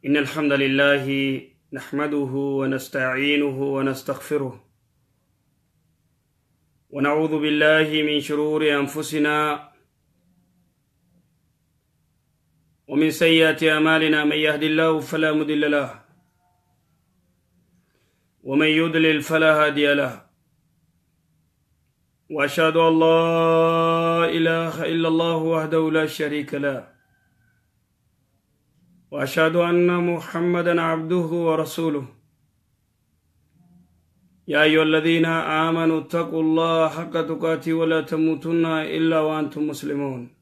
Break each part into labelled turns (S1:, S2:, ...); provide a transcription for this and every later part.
S1: إن الحمد لله نحمده ونستعينه ونستغفره ونعوذ بالله من شرور أنفسنا ومن سيئات أعمالنا، من يهد الله فلا مضل له ومن يضلل فلا هادي له، وأشهد أن لا إله إلا الله وحده لا شريك له، وأشهد أن محمدا عبده ورسوله. يا أيها الذين آمنوا اتقوا الله حق تقاته ولا تموتن إلا وأنتم مسلمون.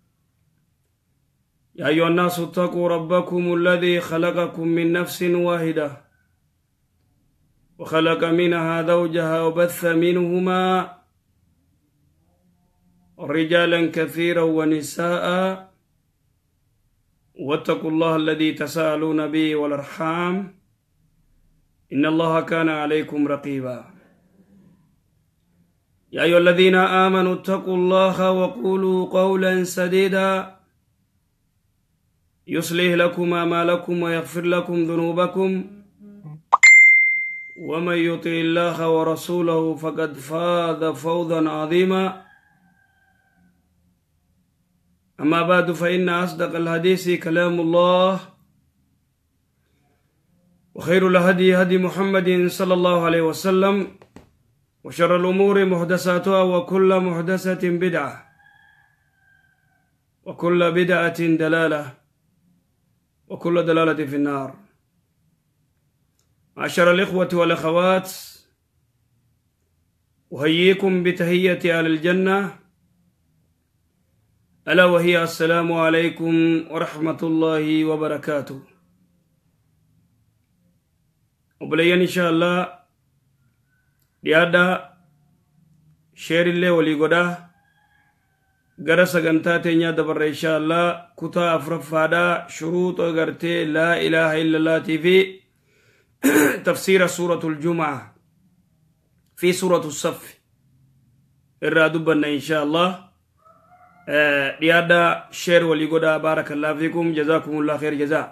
S1: يا أيها الناس اتقوا ربكم الذي خلقكم من نفس واحدة وخلق منها زوجها وبث منهما رجالا كثيرا ونساء، واتقوا الله الذي تساءلون به والأرحام إن الله كان عليكم رقيبا. يا أيها الذين آمنوا اتقوا الله وقولوا قولا سديدا يصلح لكم أعمالكم ويغفر لكم ذنوبكم، ومن يطع الله ورسوله فقد فاز فوزا عظيما. أما بعد، فإن أصدق الحديث كلام الله، وخير الهدي هدي محمد صلى الله عليه وسلم، وشر الأمور محدثاتها، وكل محدثة بدعة، وكل بدعة دلالة، وكل دلالة في النار. معشر الإخوة والأخوات، أحييكم بتحية أهل الجنة، ألا وهي السلام عليكم ورحمة الله وبركاته. وبلين إن شاء الله dhiyaadhaa, share illee walii godhaa, gara sagantaa teenyaa dabarra insha Allah. Kutaa afuraffaadhaa, shuruuxa gartee laa ilaaha illallaatii fi tafsiira suuratul Jumu'aa fi suuratu Saf irraa dubbanna insha Allah. Dhiyaadhaa, share walii godhaa. Baarakallahu fiikum, jazaakumullah khair jazaa.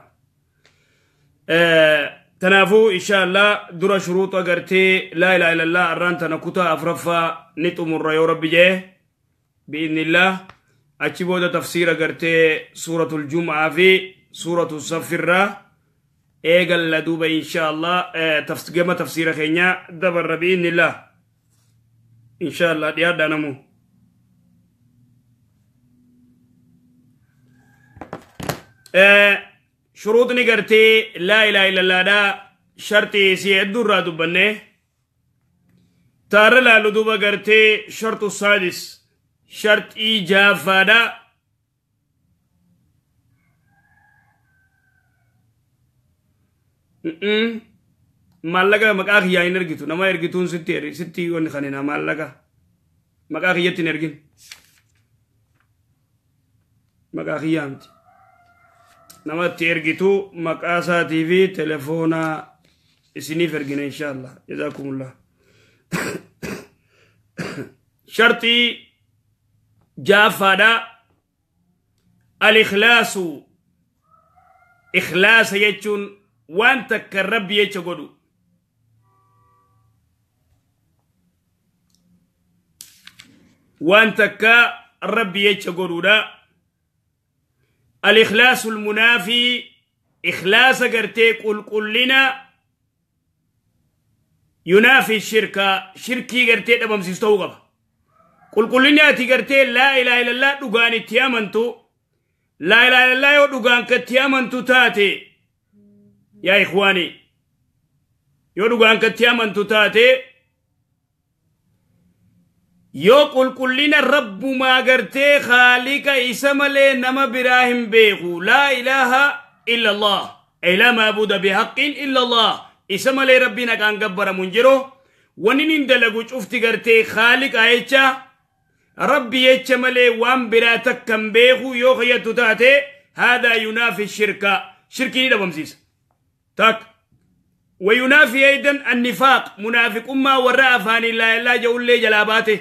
S1: Tanaafuu insha Allah dura shuruuxa gartee laa ilaaha illallah arraan tana kutaa afuraffaa ni xumurra yoo Rabbi jee, bi'idhnillah. Achi booda tafsiira gartee suuratul Jumu'aa fi suuratu Saffirraa eegalla. Duuba insha Allah gama tafsiira keenya dabarra bi'idhnillah insha Allah. Dhiyaadhaa namu. Shuruuxni gartee laa ilaaha illallaadhaa shartii isii hedduu irraa dubbanne. Taarra laallu duuba gartee shartu saadis, shartii jahaffaadha. Maallaqa maqaa kiyyaa hin ergitu, nama ergituun sitti sitti wanni kanina, maallaqa maqaa kiyyatti hin ergin, maqaa kiyyaa miti. Namatti ergitu maqaa isaatii fi telefoona isiniif ergina insha Allah. Jazaakumullah. Shartii jahaffaadha, al-ikhlaasu. Ikhlaasa jechuun waan takka Rabbi jecha godhu, waan takka Rabbi jecha godhuudha. Al-ikhlaasu al-munaafii, ikhlaasa gartee qulqullina, yunaafi shirka, shirkii gartee dhabamsiisu ta'uu qaba. Qulqullinni ati gartee laa ilaaha illallah dhugaan itti amantu, laa ilaaha illallah yoo dhugaan katti amantu taate, yaa ikhwaani, yoo dhugaan katti amantu taate, yoo qulqullina Rabbumaa gartee Khaaliqa, isa malee nama biraa hin beeku, laa ilaaha illa Allah, ay laa maabuda bihaqqin illa Allah, isa malee Rabbiin haqaan gabbaramu hin jiru, wanni nin dalagu cufti gartee Khaaliqa jecha, Rabbi jecha malee waan biraa takka hin beeku yoo kayyattu taate, haadaa yunaafi shirka, shirkii ni dhabamsiisa. Tak وينافي أيضا النفاق، منافق أمة وراء فاني لا إله جولي جلاباته،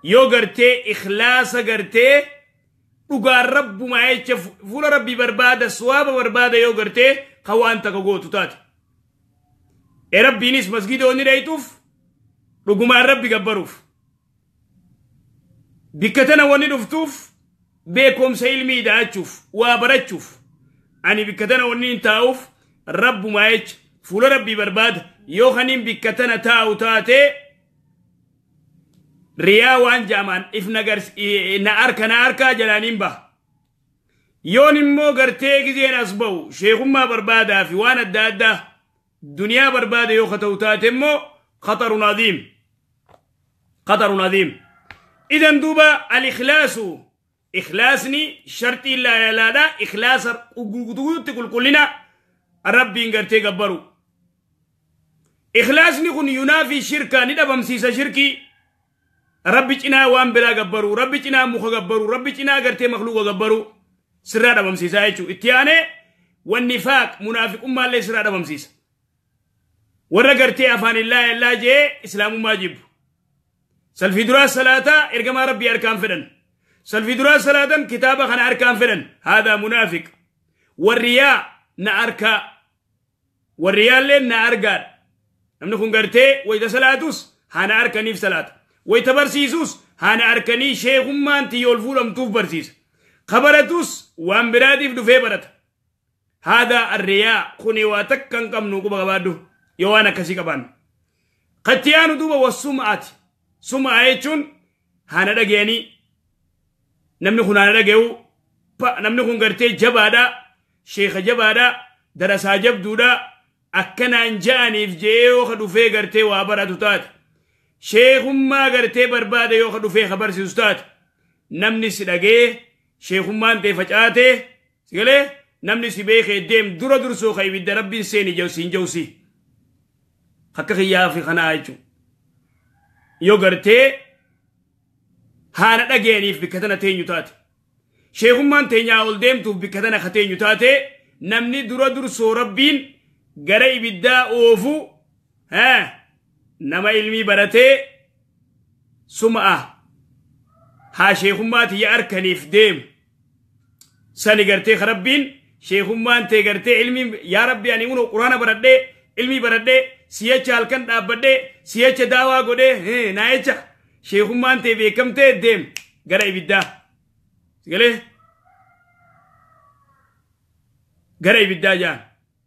S1: yoo gartee ikhlaasa gartee Dhugaan rabbumaa jecha fuula rabbii barbaada suwaaba barbaada yoo gartee ka waan takka gootu taate. E rabbiinis masgida onni dhayxuuf dhugumaan rabbi gabbaruuf. Bikka tana wanni dhuftuuf beekumsa ilmii da'achuuf waa barachuuf. Ani bikka tana wanni hin taa'uuf rabbumaa jecha fuula rabbii barbaada yoo kaniin bikka tana taa'u taate riyaa waan jaamaan if na arka na arkaa jalaaniin baha. Yoon immoo gartee gizeen as ba'u sheekummaa barbaadaa fi waan adda addaa duniyaa barbaada yoo ta'u taate immoo khatarun adiim. Khatarun adiim. Idan duuba al-ikhlaasu ikhlaasni shartii laa ilaalaadha. Ikhlaasa guutuutti qulqullina rabbiin gartee gabbaru. Ikhlaasni kun yunaafii shirkaa ni dhabamsiisa shirkii. Rabbi cinaa waan biraa gabbaru, rabbi cinaa muka gabbaru, rabbi cinaa gartee makluuqa gabbaru sirraa dhabamsiisa jechuudha. Itti aanee wannifaaq munaafiqummaallee sirraa dhabamsiisa. Warra gartee afaan illaa illaa jee islaamummaa jibbu. Salfii duraa salaataa ergamaa rabbii harkaan fedhan. Salfii duraa salaatan kitaaba kana harkaan fedhan. Haadaa munaafiq. Warriyaa na arkaa. Warriyaallee na argaadha. Namni kun gartee wayita salaatus haana harkaniif salaata. Wayita barsiisus haana harkanii sheekummaan tiyya ol fuudhamtuuf barsiisa. Kabaratus waan biraatiif dhufee barata. Haadaa arriyaa kuni waa takka hin qabnu quba qabaadhu yoo waan akkasii qabaannu. Qattiyaanu duuba wassumaati. Sumaa jechuun haana dhageenii namni kun haana dhageewu namni kun gartee jabaadha sheeka jabaadha darasaa jabduudha akkanaan ja'aniif je'ee yoo ka dhufee gartee waa baratu taate. Sheekummaa gartee barbaada yoo ka dhufee ka barsiisu taate. Namni si dhagee sheekummaan ta'e facaatee si galee namni si beekee deem dura dursoo ka ibidda rabbiin seeni jawsiin jawsi. Akka kiyyaa fi kanaa jechuudha. Yoo gartee haana dhageeniif bikka tana teenyu taate. Sheekummaan teenyaa ol deemtuuf bikka tana ka teenyu taate namni dura dursoo rabbiin gara ibiddaa oofu nama ilmii baratee suma'a haa sheekummaa tiyya arkaniif deemu. Sani gartee ka rabbiin sheekummaan tee gartee ilmii yaa rabbi ani unoo quraana baradhee ilmii baradhee siyacha halkan dhaabbadhee siyacha daawaa godhee naa jecha sheekummaan tee beekamtee deem gara ibiddaa. Sigalee gara ibiddaa jaan.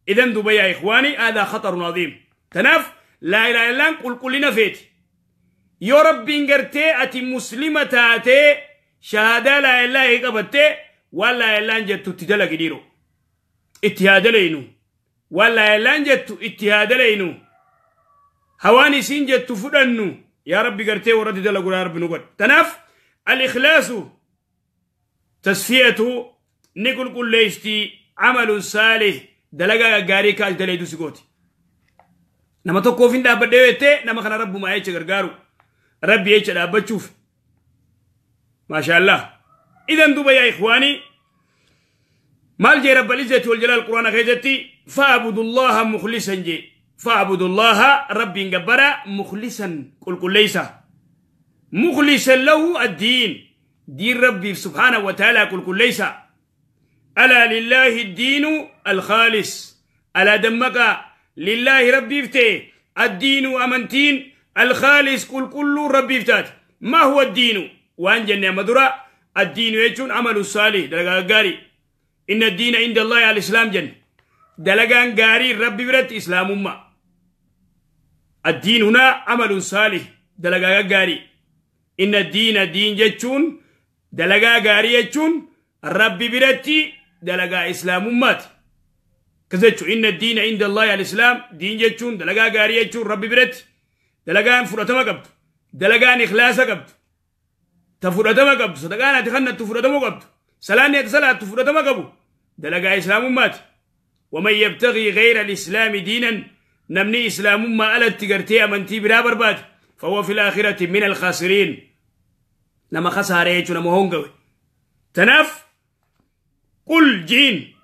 S1: Idan duuba yaa ikhwaanii aadaa khatarun adiim. Kanaaf laa ilaaha illaan qulqullina feeti. Yoo rabbiin gartee ati muslima taatee shahaadaa laa ilaaha qabattee waan laa ilaahaan jettu itti dalagi dhiiroo. Itti haa dalaynu. Waan laa ilaahaan jettu itti haa dalaynu. Hawaan isiin jettu fudhannu yaa rabbi gartee warratti dalagu yaa rabbi nu godhe. Tanaaf al-ikhlaasu tasfiyatu ni qulqulleessiti amalun saalih dalagaa gaggaarii kaas dalaydu si gooti. Nama tokkoof hin dhaabbadhee jettee nama kana rabbumaa jecha gargaaru. Rabbi jecha dhaabbachuuf. Maashaallah. Idan duuba yaa ikhwaanii maal jee rabbal izzati wal jalaal quraana keessatti fa'budullaha mukhlisan jee. فاعبدوا ربي قبرا مخلصا قل قل ليس مخلصا له الدين دين ربي سبحانه وتعالى قل قل ليس ألا لله الدين الخالص ألا دمك لله ربي افتي الدين أمنتين الخالص قل كل ربي افتات. ما هو الدين؟ وأن جنة مدرة الدين يجون عمل الصالح دلقا قاري إن الدين عند الله على الإسلام جن دلقا قاري ربي برت إسلام أمة. الدين هنا عمل صالح دلقا قاري إن الدين دين جتشون دلقا قاري جتشون ربي برتي دلقا إسلام أمات كذلك إن الدين عند الله على الإسلام دين جتشون دلقا قاري جتشون ربي برتي دلقا فرطما قبت دلقا إخلاص قبت تفرطما قبت صدقانا تخنت تفرطما قبت سلاني تسلات تفرطما قبو دلقا إسلام أمات. ومن يبتغي غير الإسلام دينا نمني إسلام ما ألت تقرتي أمنتي بلا برباد فهو في الآخرة من الخاسرين. نما خسارة نما هونغوي. تناف قل جين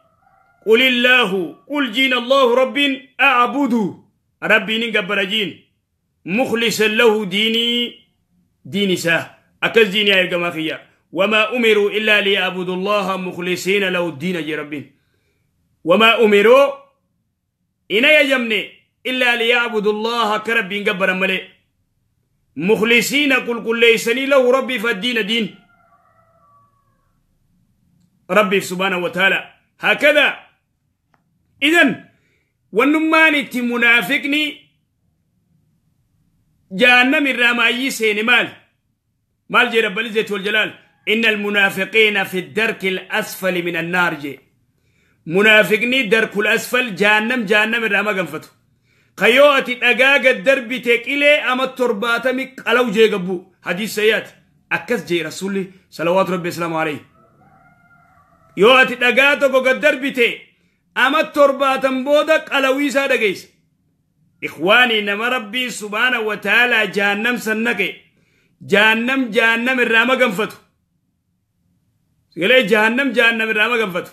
S1: قل الله قل جين الله رب أعبده ربي نقبر جين مخلصا له ديني ديني ساه أكز ديني يا جماعة. وما أمروا إلا ليعبدوا الله مخلصين له الدين يا ربي. وما أمروا إن يجمني إلا ليعبدوا الله كرب قبر ملئ مخلصين قل قل ليسني له ربي فالدين دين ربي سبحانه وتعالى. هكذا إذن والنماني منافقني جهنم الرمايي سين مال مال جي رب العزة والجلال. إن المنافقين في الدرك الأسفل من النار جي منافقني درك الأسفل جهنم جهنم الرما قنفتو خيوتي أقاق الدرب تكيلي أما الترباتمي قلو جي قبو حديث سيات أكس جي رسولي صلوات ربي السلام عليه. يواتي أقاق الدرب تي أما الترباتم بودك قلوي سادقيس. إخواني نما ربي سبحانه وتعالى جهنم سنكي جهنم جهنم الرما قنفتو سيقولي جهنم جهنم الرما قنفتو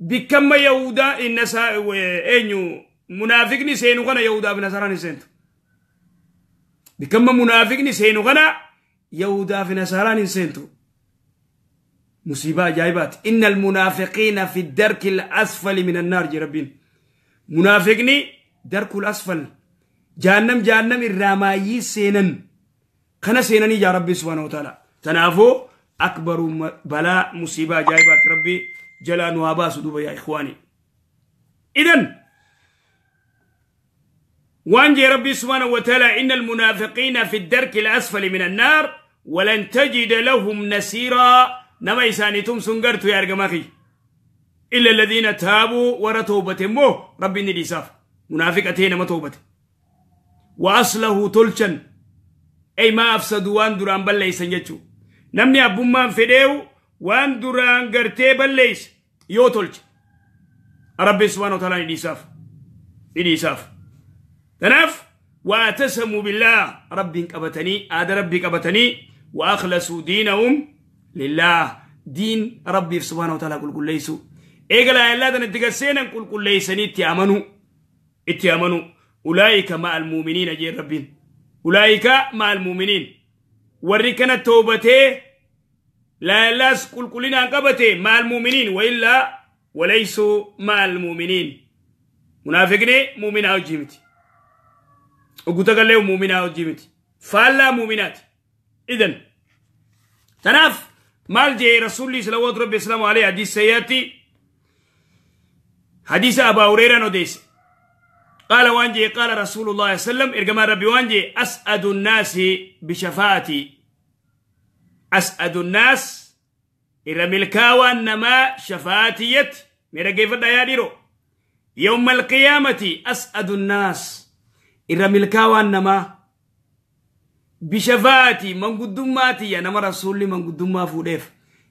S1: بكم يهودا النساء اينو منافقني سينو غنا يهودا في نصراني سينتو بكم منافقني سينو غنا يهودا في نصراني سينتو. مصيبة جايبات. إن المنافقين في الدرك الأسفل من النار جي ربين. منافقني درك الأسفل جهنم جهنم الرمايي سينن خنا سينني يا ربي سبحانه وتعالى. تنافو أكبر بلاء مصيبة جايبات ربي جلا نواباس دوبا يا إخواني. إذن وانجي ربي سبحانه وتعالى إن المنافقين في الدرك الأسفل من النار ولن تجد لهم نسيرا نما إسانيتم سنقرتو يا أرقماخي إلا الذين تابوا ورتوبة مو ربي ندي ساف منافقتين ما توبة وأصله تلشن أي ما أفسدوا وان دران بل ليس يجو نمني أبو فديو وان دران قرتي بل ليس يو تلش ربي سبحانه وتعالى ندي ساف ندي ساف. تناف واعتصموا بالله ربي قبتني آد ربي قبتني وأخلصوا دينهم لله دين ربي سبحانه وتعالى قل قل ليسوا إيقلا إلا تنتقسينا قل قل ليسني اتيامنوا اتيامنوا أولئك مع المؤمنين جي ربين أولئك مع المؤمنين وركنا توبته لا لاس قل قلنا قبته مع المؤمنين وإلا وليسوا مع المؤمنين. منافقني مؤمن أو جيمتي وقلت له مؤمن أو جيمتي فلا مؤمنات. إذن تناف مال جي رسول الله صلى الله عليه وسلم عليه حديث سياتي حديث أبا هريرة نديس قال وانجي قال رسول الله صلى الله عليه وسلم إرجما ربي وانجي أسعد الناس بشفاعتي أسعد الناس إرملكاوا نما شفاعتيت ميرا يا ديرو يوم القيامة أسعد الناس إرملكاوا نما بشفاعتي من قدماتي يا نما رسولي من قدما فوديف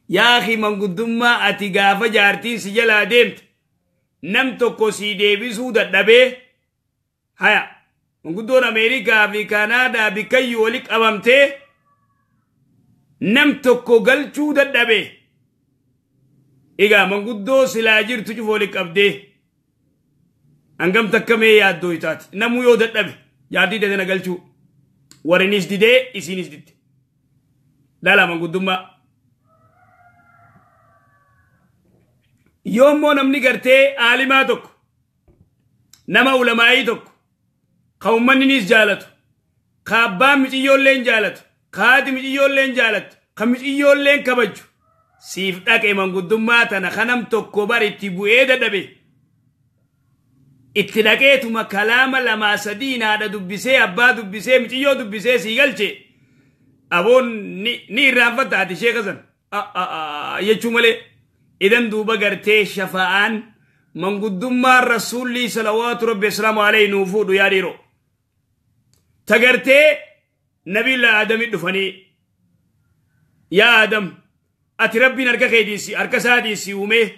S1: يا أخي من قدما أتي جارتي سجلا ديمت نم tokko si deebisuu dadhabee haya manguddoon Ameerikaa fi Kaanaadaa bikkayyuu wali qabamtee nam tokko galchuu dadhabee egaa manguddoo silaa jirtu cufa wali qabdee hangam takka mee yaaddoo itaati namuu yoo dadhabe yaaddii dadana galchuu warrinis didee isinis didde lala manguddummaa yoommoo namni gartee aalimaa tokko nama ulamaa'ii tokko ka uummanninis jaalatu ka abbaan miciyyoolleen jaalatu ka haati miciyyoolleen jaalatu ka miciyyoolleen kabaju siif dhaqe manguddummaa tana kanam tokko bar itti bu'ee dadhabe itti dhaqeetuma kalaama lamaa sadii haadha dubbisee abbaa dubbisee miciyyoo dubbisee sii galche aboon ni irraanfatta ati sheeka san jechuu malee. إذن دوبا غرتي شفاعان من قدما الرسول صلوات ربي السلام عليه نوفود يا ديرو تغرتي نبي الله آدم دفني يا آدم أتي ربي نركا خيديسي أركا ساديسي ومي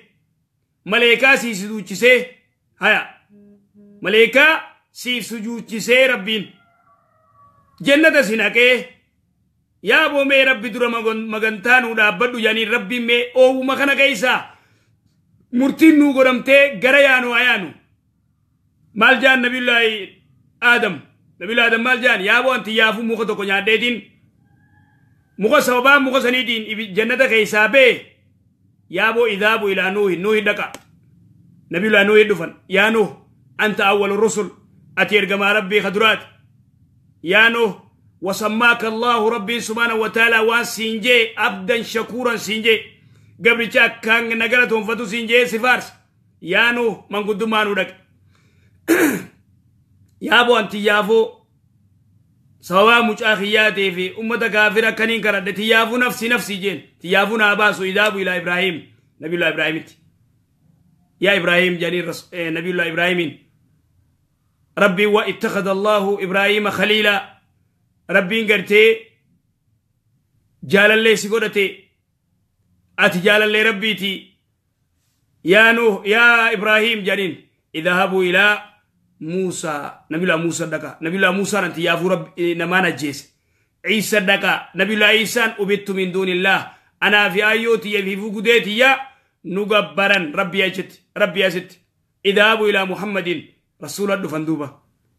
S1: ملائكة سي سجوچسي هيا ملائكة سي سجوچسي ربين جنة سيناكي يا أبو مي ربي درا مغنتانو دابدو يعني ربي مي أو مخنا كيسا مرتين نو غرمتي غريانو آيانو مال جان نبي الله آدم نبي الله آدم مال جان يا أبو أنت يافو مخطو كنيا ديتين Muka sababaa muka saniitiin jannata keessaa bee yaaboo idaabu ilaa Nuuhi Nuuhi dhaqa. Nabiyullaa Nuuhi dhufan yaa Nuuh anta awwalu rusul ati ergamaa rabbii kaduraati. Yaa Nuuh wasammaaka Allahu rabbiin subhaanahu wa ta'aalaa waan siin jee abdan shakuuran siin jee gabricha akkaan nagara toonfatu siin jee si faarsa. Yaa Nuuh manguddummaa nuu dhaqe. Yaaboo anti yaafoo sababaa mucaa kiyyaatee fi ummata kaafira akkaniin kadhadhe tiyyaafuu nafsi nafsi jeen tiyyaafuu naa baasu idaabu ilaa Ibraahim nabiyullaa Ibraahimitti. Yaa Ibraahim jedhanii nabiyullaa Ibraahimiin rabbiin wa ittakhadha Allahu Ibraahiima khaliilaa rabbiin gartee jaalallee si godhate ati jaalallee rabbiiti yaa Nuuh yaa Ibraahim jedhaniin idhahabuu ilaa Muusaa nabiyullaa Muusaa dhaqa nabiyullaa Muusaan anti yaafuu rabbi namaan ajjeese Ciisa dhaqa nabiyullaa Iisaan ubittu min duunillah anaa fi ayyoo tiyya fi fugudee tiyya nu gabbaran rabbi achitti rabbi asitti idhaabuu ilaa Muhammadin rasuula dhufan duuba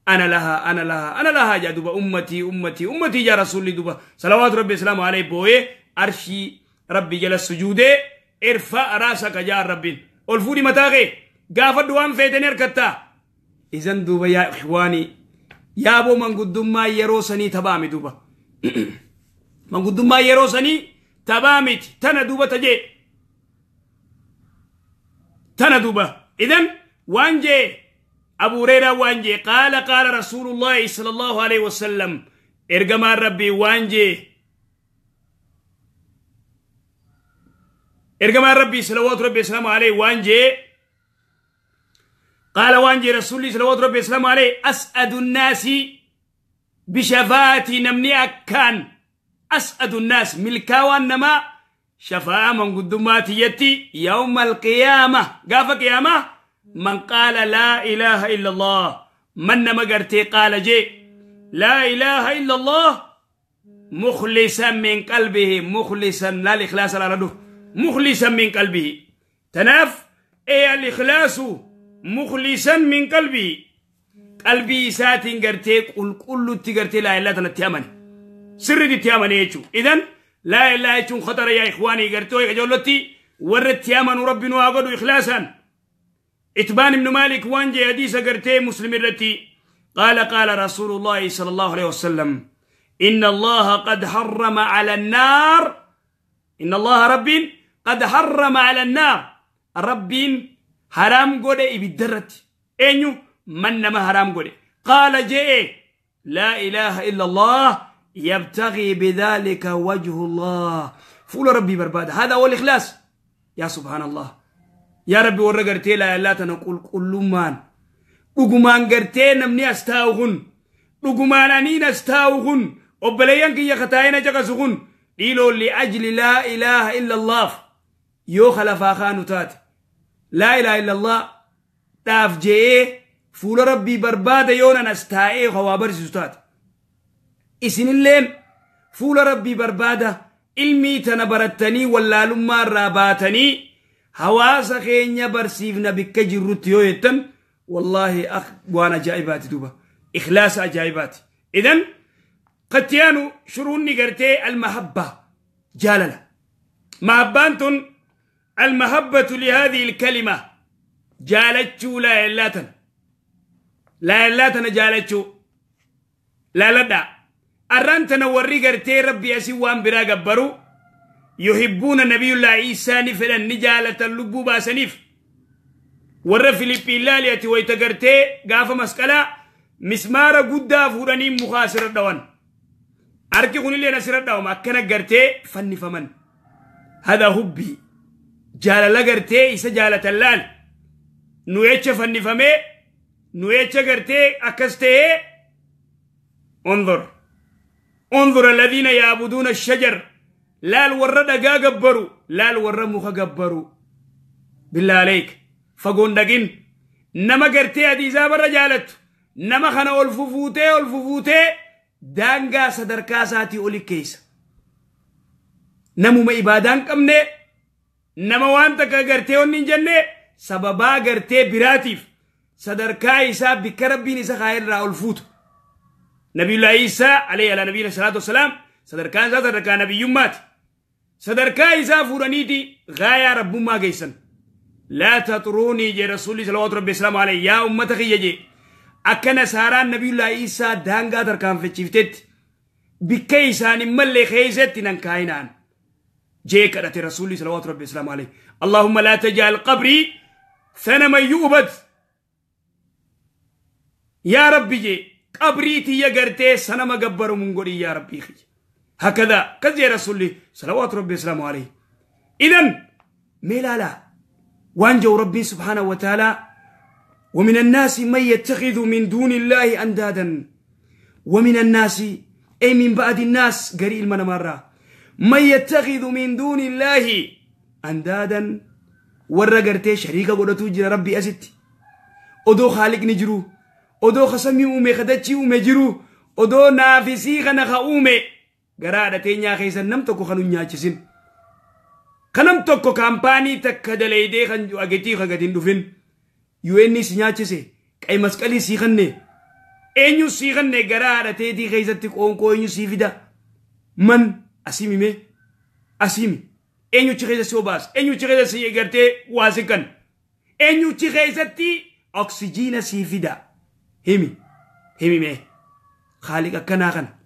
S1: ana lahaa ana lahaa ana lahaa jaa duuba ummatii ummatii ummatii jaa rasuulli duuba salawaatu rabbi islaamu alayhi booyee arshii rabbi jala sujuudee irfa raasaka jaa rabbiin ol fuudhi mataa kee gaafadhu waan feetanii harkattaa. Izan duuba yaa ikhwaanii yaaboo manguddummaa yeroo sanii taphaa duuba. Manguddummaa yeroo sanii taphaa miti tana duuba tajee. Tana duuba. Idan waan jee Abu Hureyraa waan jee qaala qaala Rasuulullaahi sallallahu alaihi wasallam ergamaan rabbii waan jee ergamaan rabbii salawaatu rabbii salaamu alaihi waan jee قال وانجي رسولي صلوات ربي السلام عليه أسعد الناس بشفاعتي نمني أكان أسعد الناس ملكاوان نما شفاعة من قدماتي يتي يوم القيامة قاف قيامة من قال لا إله إلا الله من نما قرتي قال جي لا إله إلا الله مخلصا من قلبه مخلصا لا الإخلاص لا رده مخلصا من قلبه تناف إيه الإخلاص مخلصا من قلبي قلبي ساتين قرتي قل كل تقرتي لا إله إلا تيامني سر تيامني يجو إذن لا إله إلا خطر يا إخواني قرتو يجولتي ورد تيامن ربي نواقدو إخلاصا. إتبان بن مالك وانجي حديث قرتي مسلم الرتي قال قال رسول الله صلى الله عليه وسلم إن الله قد حرم على النار إن الله رب قد حرم على النار رب حرام قد إبدرت أنيو من نما حرام قد قال جاء لا إله إلا الله يبتغي بذلك وجه الله فول ربي برباد هذا هو الإخلاص. يا سبحان الله يا ربي ورقرتي لا لا تنقول كل مان رقمان قرتي نمني أستاوغن رقمان أنين أستاوغن وبليانك يا خطاينا جغسغن ديلو لأجل لا إله إلا الله يو خلفا خانو تات لا إله إلا الله تاف جئ فول ربي برباد يونا نستائي خوابر سوستات إسن الليل فول ربي بربادة علمي تنبرتني ولا لما راباتني حواس خينيا برسيفنا بكجر يتم والله أخ وانا جائبات دوبا إخلاص أجائبات. إذن قتيانو شروني قرتي المحبة جاللة محبانتن المحبة لهذه الكلمة جالتشو لا إلاتن لا إلاتن جالتشو لا لدى أرانتنا وري قرتي ربي أسيوان برا قبرو يحبون النبي الله عيسى نفلا نجالة اللبوبة سنيف ورى فيليبين لاليتي ويتقرتي قافة مسكلا مسمارة قدا فوراني مخاسر الدوان أركي قولي لي نسر الدوان ما كان قرتي فني فمن هذا هبي جال لقرتي إسا جالة اللال نويتش فني فمي نويتش قرتي أكستي. انظر انظر الذين يعبدون الشجر لا الورد قبروا لا الورد مخ قبروا بالله عليك فقون دقين نما قرتي هدي زابر رجالت نما خنا الففوتي الففوتي دانغا صدركاساتي أولي كيس نمو ما إبادان كمني نما وانتك قرتي ونين جنة سببا قرتي براتيف صدركايسا بكربين إسا خير را الفوت. نبي الله عيسى عليه على نبينا الصلاة والسلام Sadarkaan isaa sadarkaa nabiyyummaati. Sadarkaa isaa fuudhaniiti gaayaa rabbummaa geessan. Laa taxuruunii jee rasuulli salawaatu rabbi islaamu alayhi yaa ummata kiyya jee akka nasaaraan nabiyullaa Iisaa daangaa tarkaanfachiiftetti bikka isaan hin malle keessatti nan kaayinaan jee kadhate rasuulli salawaatu rabbi islaamu alayhi. Allahumma laa taj'al qabrii sanaman yu'bad. Yaa rabbi jee qabrii tiyya gartee sanama gabbaru mun godhi yaa rabbii kiyya. هكذا كذا رسولي صلوات ربي وسلامه عليه. إذن ميلالا وانجو ربي سبحانه وتعالى ومن الناس من يتخذ من دون الله أندادا ومن الناس أي من بعد الناس قريل من مرة من يتخذ من دون الله أندادا ورقرتي شريكة قدتو جرى ربي أست أدو خالق نجرو أدو خسمي أمي خدتشي أمي جرو أدو نافسي خنخ أمي garaadha teenyaa keessa nam tokko kan nyaachisin kanam tokko kaampaanii takka daleedee kan agetii kan gadi hin dhufin UN si nyaachise qay masqalii si kanne eenyu si kanne garaadha teetii keessatti qoonqoo eenyu si fida man asimi me asimi eenyu chi keessa si obaas eenyu chi keessa si egartee waa si kan eenyu chi keessatti oksijiina si fida himi himi me khaaliq akkanaa kana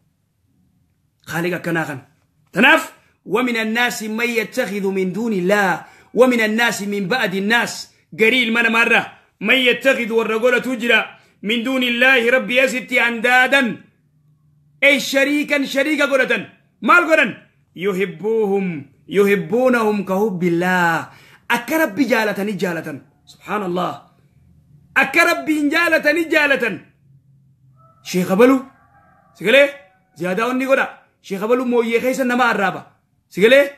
S1: خالق كناخن تناف. ومن الناس من يتخذ من دون الله ومن الناس من بعد الناس قريل من مرة من يتخذ والرجولة تجرى من دون الله ربي يستي أندادا أي شريكا شريكا قولة ما القرن يحبوهم يحبونهم كحب الله أكرب جالة جالة سبحان الله أكرب جالة جالة شيخ بلو سيقولي زيادة وني قولا شيخ بلو مويه خيسا نما الرابع سيقولي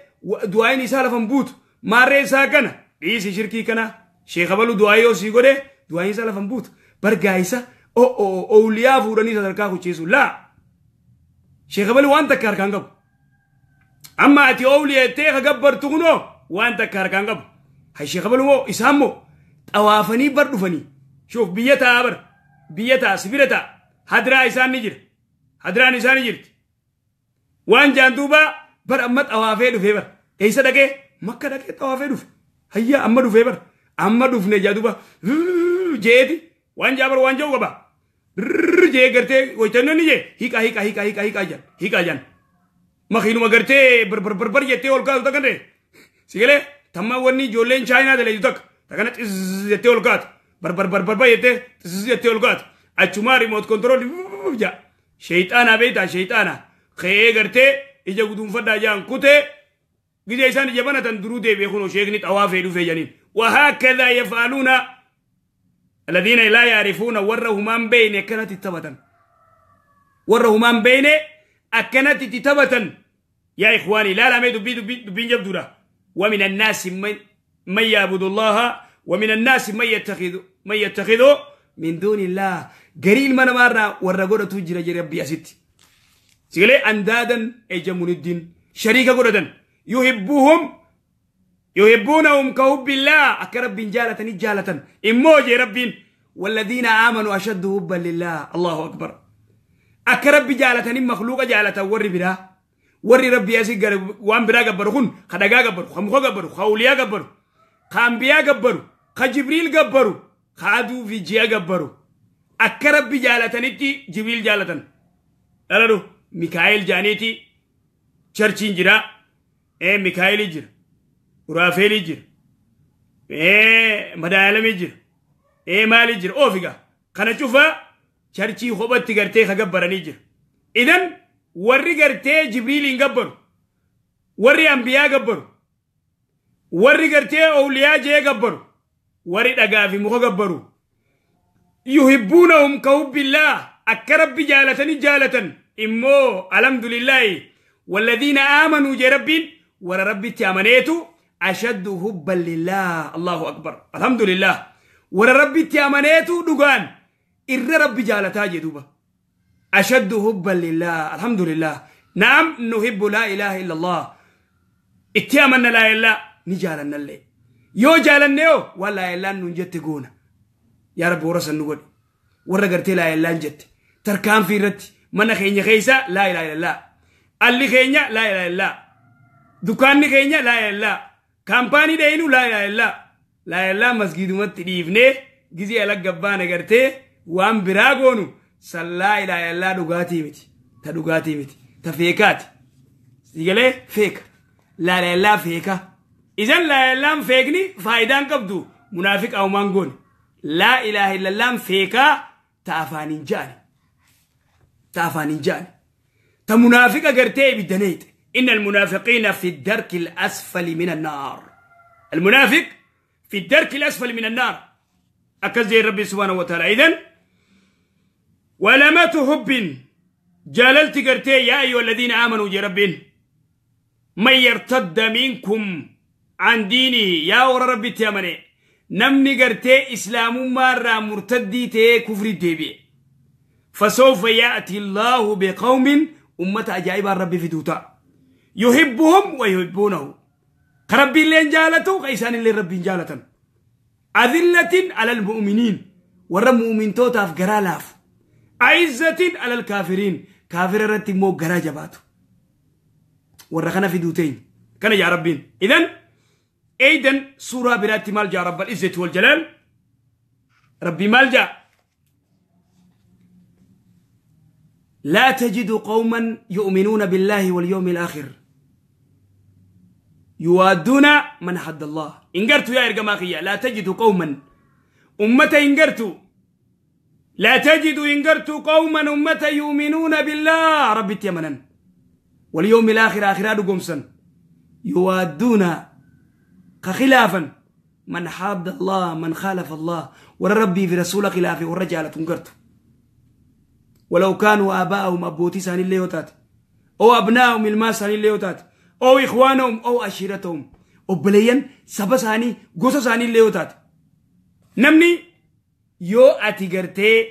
S1: دعاين إسالة فنبوت ماري ساكنا إيسي شركي كنا شيخ بلو دعايو سيقولي دعاين إسالة فنبوت برقايسا أو أو أولياء فوراني صدركاكو تشيسو لا شيخ بلو وانت كاركان قب أما أتي أولياء تيخ قبر تغنو وانت كاركان قب هاي شيخ بلو إسامو توافني بردفني شوف بيتا أبر بيتا سبيرتا هدرا إسان نجر هدران إسان نجرت وان جاندوبا بر أمت أوافي دفه بر إيسا دكي مكة دكي توافي دفه هيا أما دفه بر أما دفنه جادوبا جيتي وان جابر وان جو غبا جي غرتي ويتنو ني هيكا هيكا هيكا هيكا هيكا جان هيكا جان مخينو مغرتي بر بر بر بر جتي اولكا تكن سيغله تما وني جولين چاينا دلي تك تكن جتي اولكا بر بر بر بر جتي جتي اولكا اچما ريموت كنترول جا شيطانا بيتا شيطانا خي غرتي اجا غدوم فدا جان كوتي غيجي سان جبنا تندرو دي بيخونو شيخني طوافي دو فيجانين وهكذا يفعلون الذين لا يعرفون ورهما بين كانت تبتا ورهما بين أكنت تبتا يا إخواني لا لا ما دبي دبي دبي جبدورا ومن الناس من يعبد الله ومن الناس من يتخذ من دون الله قريل من مرة ورقودة تجري جري ربي أستي سيقولي أندادا أجمون الدين شريكة قردا يحبونهم كحب الله أكرب جالة جالة إموجي رب والذين آمنوا أشد حبا لله الله أكبر أكرب جالة مخلوق جالة وري برا وري ربي أسيق وان برا قبرخون خدقا قبر خمخو قبر خوليا قبر خانبيا قبر خجبريل قبر خادو في جيا قبر أكرب جالة نتي جبريل جالة ألو ميكائيل جانيتي چرچين جرا إيه ميكائيل جرا ورافيلي جر إيه مدالمي جر إيه مالي جر أوفيكا خنا تشوفها شرشي خوبت تقرتي خبرني جر إذن وري قرتي جبريل ينقبر وري أنبياء قبر وري قرتي أولياء جي قبر وري دقافي مخ قبروا يحبونهم كحب الله أكرب جالة جالة إمو الحمد لله والذين آمنوا جربين ورا ربي تأمنيتو أشد حبا لله الله أكبر الحمد لله ورا ربي تأمنيتو دقان إر ربي جالتا جدوبا أشد حبا لله الحمد لله نعم نحب لا إله إلا الله اتيامنا لا إله نجالنا اللي يو جالنا ولا إله ننجت قونا يا رب ورسل نقول ورا قرتي لا إله نجت تركان في رتي من خين خيسا لا إله إلا الله Alli keenya laa ilaaha illaa. Dukkaanni keenya laa ilaaha illaa. Kaampaanii dheeyinu laa ilaaha illaa. Laa ilaaha masgiidumatti dhiifnee gizee ala gabbaana gartee waan biraa goonu san laa ilaaha illaa dhugaatii miti. Ta dhugaatii miti. Ta feekaati. Sigalee feeka. Laa ilaaha illaa feeka. Isan laa ilaaha illaan feekni faayidaan qabdu munaafiqa uumaan goone. Laa ilaaha illallaan feekaa ta afaaniin ja'ani. Ta afaaniin ja'ani. Ta munaafiqa gartee ibiddaneete. إن المنافقين في الدرك الأسفل من النار. المنافق في الدرك الأسفل من النار. أكزي ربي سبحانه وتعالى. إذن ولمة حب جللت قرتي يا أيها الذين آمنوا يا رب من يرتد منكم عن دينه يا ور ربي تيامني نمني قرتي إسلام مرة مرتدي تي كفر تيبي فسوف يأتي الله بقوم أمة أجائب ربي في دوتا يحبهم ويحبونه ربي اللي جالته قيسان اللي ربي جالته أذلة على المؤمنين ورا مؤمن توتا في جرالاف عزة على الكافرين كافر رتي مو جرا جباتو ورخنا في دوتين كان يا ربين. إذن أيضا سورة براتي مالجا رب العزة والجلال ربي مالجا لا تجد قوما يؤمنون بالله واليوم الآخر يوادون من حد الله. إنقرتوا يا إرقماخية لا تجد قوما أمة إنقرتوا لا تجد إنقرتوا قوما أمة يؤمنون بالله ربي تيمنا واليوم الآخر آخرات قمسا يوادون خلافا من حاد الله من خالف الله وربي في رسول خلافه والرجالة تنقرتوا ولو كانوا آباءهم أبوتي سان اللي يوتات أو أبناءهم الماس سان اللي يوتات أو إخوانهم أو عشيرتهم أبليين سبا ساني غوسا ساني اللي يوتات نمني يو أتيغرتي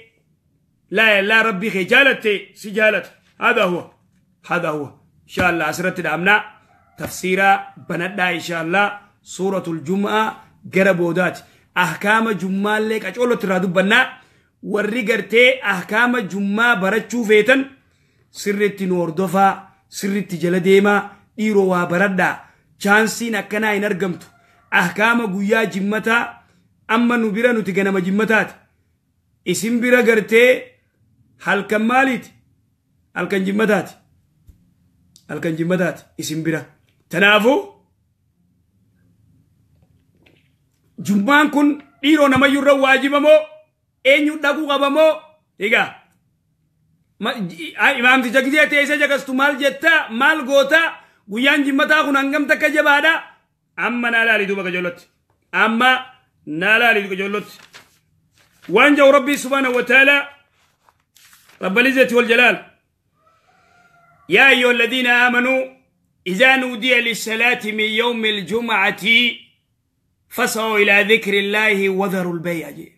S1: لا لا ربي خجالتي سجالت. هذا هو هذا هو إن شاء الله أسرت الأمناء تفسيرا بندنا إن شاء الله سورة الجمعة قربودات أحكام جمعة لك أجولو ترادو بنا warri gartee ahkaama jummaa barachuu feetan sirriitti nu hordofaa sirriitti jala deemaa dhiiroo waa baradhaa chaansiin akkanaa hin argamtu ahkaama guyyaa jimmataa amma nu bira nuti ganama jimmataati isin bira gartee halkan maaliiti halkan jimmataati halkan jimmataati isin bira tanaafuu jummaan kun dhiiroo namayyuu irra waajibamoo eenyu dhaquu qabamoo egaa imaamticha gisee teessee jagastu maal jettaa maal gootaa guyyaan jimmataa kun hangam takka jabaadha amma naa laali duuba qajeellotti amma naa laali qajeellotti waan jahu rabbii subhaanahu wa ta'ala rabbal izzati wal jalaal yaa ayyuha alladhiina aamanuu idhaa nuudiya lissalaati min yawmi aljumcati fas'aw ilaa dhikri illaahi wadharu lbay'a jee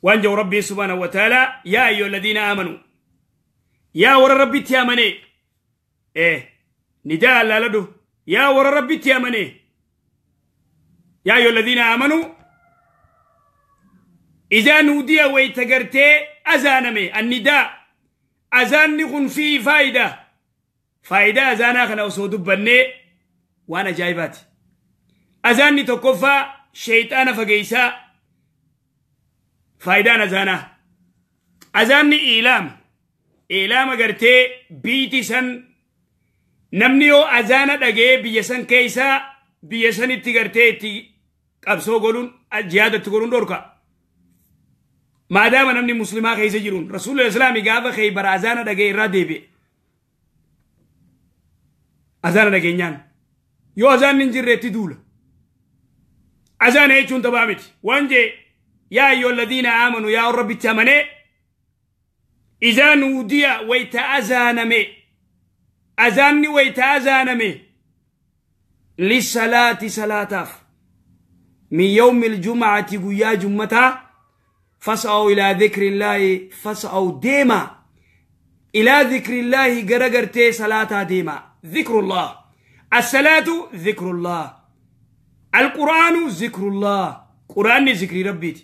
S1: وانجو ربي سبحانه وتعالى يا أيها الذين آمنوا يا ور ربي تيامني إيه نداء لا لدو يا ور ربي تيامني يا أيها الذين آمنوا إذا نودي ويتقرتي أزانمي النداء أزان نكون فيه فايدة فايدة أزانا خنا أصود بني وأنا جايباتي أزاني تكفى شيطان فقيسا فايدان أزانا أزاني إيلام إيلام أغرتي بيتي سن نمنيو أزانا دقي بيسن كيسا بيسن اتغرتي تي قبسو قولون الجهاد تقولون دوركا ما دام نمني مسلما كيسا جيرون رسول الإسلام قابا خيبر أزانا دقي رادي بي أزانا دقي نيان يو أزان ننجر تدول أزانا يجون تبامت وانجي يا أيها الذين آمنوا يا رب التمني إذا نودي ويتأذانمي أذاني ويتأذانمي للصلاة صلاة من يوم الجمعة قيا جمعة فاسعوا إلى ذكر الله فاسعوا ديما إلى ذكر الله غرغرتي صلاة ديما ذكر الله الصلاة ذكر الله القرآن ذكر الله قرآن ذكر ربي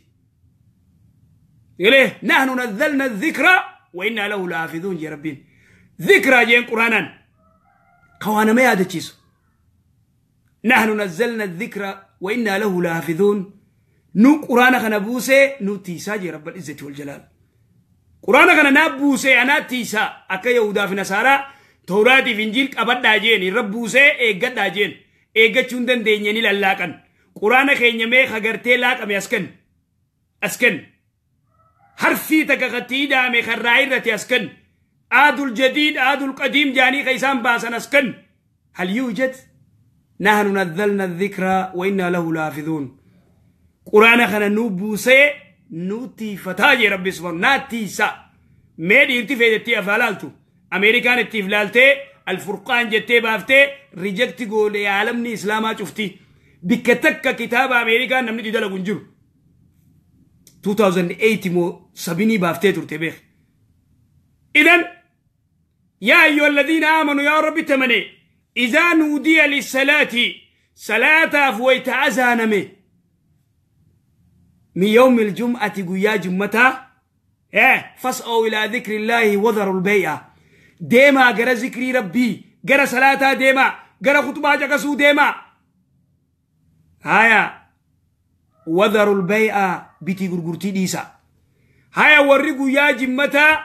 S1: إليه نحن نزلنا الذكر وإنا له لحافظون يا ربي. ذكرى جين قرانا قوانا ما يادتشيسو نحن نزلنا الذكرى وإنا له لحافظون نو قرانا خنا بوسي نو تيسا جي رب العزة والجلال قرانا خنا نبوسي أنا تيسا أكا يهودا في نصارى توراتي في إنجيل أبدا جين رب بوسي إيقدا جين إيقا چوندن دينيني للاكن قرانا خينيمي خغرتي لاك أمي أسكن أسكن حرفي تكغتي دامي خرائرتي أسكن آدو الجديد آدو القديم جاني خيسان باسن أسكن هل يوجد؟ نحن نزلنا الذكرى وإنا له لحافظون قرآن خنا نوبوسي نوتي فتاجي ربي سبحانه ناتيسا ميدي ارتفع تي أفلالتو أمريكان اتفلالتي الفرقان جتي بافتي ريجكتي قولي عالمني إسلاما شفتي بكتك كتاب أمريكان نمني تدلق انجر 2008 مو سبيني بافتي ترتبيخ. إذن يا أيها الذين آمنوا يا رب تمني إذا نودي للصلاة صلاة فويت أذانمي من يوم الجمعة قيا جمتا فاسعوا إلى ذكر الله وذروا البيع ديما قرأ ذكري ربي قرأ صلاة ديما قرأ خطبة جكسو ديما هيا وذروا البيع بتي غرغرتي ديسا هيا ورقوا يا جمتا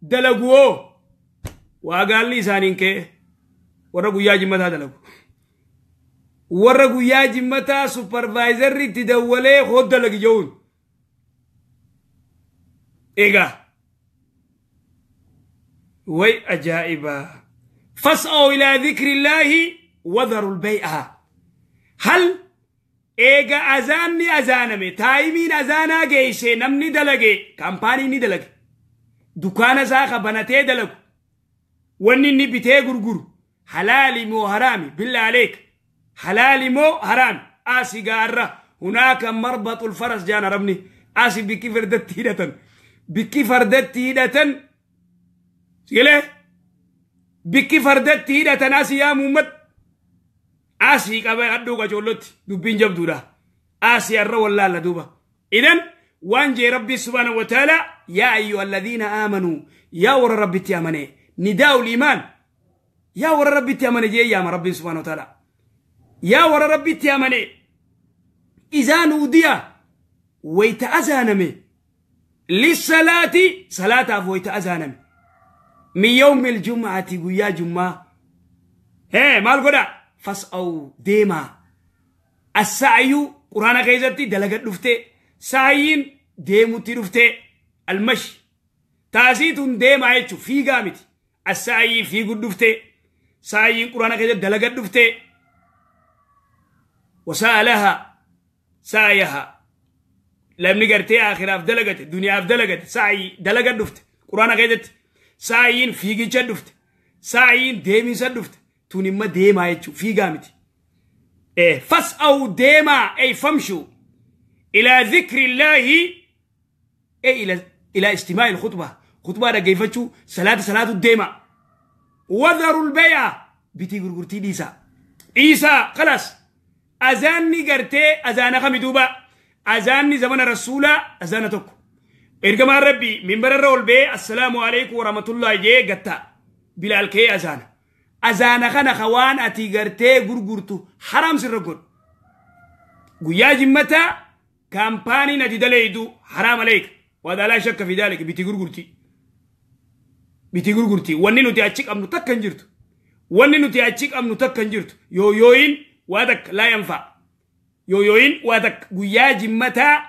S1: دلقوه وقال لي سانين كي ورقوا يا جمتا دلقوا ورقوا يا جمتا سوبرفايزر تدولي خد دلق جون إيقا وي أجائبا فاسعوا إلى ذكر الله وذروا البيع هل إيقا أزاني أزانمي تايمين أزانا جيسي نمني دلقي كامباني ندلق دكان ساخة بنتي دلق ونني بتي غرغر حلالي مو حرامي بالله عليك حلالي مو حرام آسي قارة هناك مربط الفرس جانا ربني آسي بكي فردت هيدة بكي فردت هيدة سيلة بكي فردت هيدة آسي يا مومد آسي كابي أدوك أجولت دبين جبدودا آسي الرو الله لدوبا. إذن وانجي ربي سبحانه وتعالى يا أيها الذين آمنوا يا ور ربي تيامني نداء الإيمان يا ور ربي تيامني جي يا ربي سبحانه وتعالى يا ور ربي تيامني إذا نودي ويتأذانمي للصلاة صلاة ويتأذانمي من يوم الجمعة يا جمعة هي مال قدا فاسأو ديما السعي قرآن كيزتي دلقت رفته سعيين ديموتي رفته المشي تازيتون ديما يتشو في قامتي السعي في قد رفته سعيين قرآن كيزتي دلقت رفته وسألها سعيها لم نقرتي آخر أفدلقت الدنيا أفدلقت سعي دلقت رفته قرآن كيزتي سعيين في قد رفته سعيين ديمي سد توني ما ديما يتشو في قامتي إيه فاسأو ديما أي فامشوا إلى ذكر الله إيه إلى استماع الخطبة خطبة رجيفتشو صلاة صلاة الديما وذروا البيع بتي غرغرتي ديسا إيسا خلاص أذاني قرتي أذانا خمدوبة أذاني زمن الرسول أذانا توك إرجما ربي من برر البيع السلام عليكم ورحمة الله جي قتا بلال كي أذانا أذانا خنا خوان أتي قرتي غرغرتو حرام سرقون قيا جمتا كامباني نتدليدو حرام عليك وهذا لا شك في ذلك بتي غرغرتي بتي غرغرتي وني نتي أتشيك أمنو تكنجرتو وني نتي أتشيك أمنو تكنجرتو يو يوين وادك لا ينفع يو يوين وادك قيا جمتا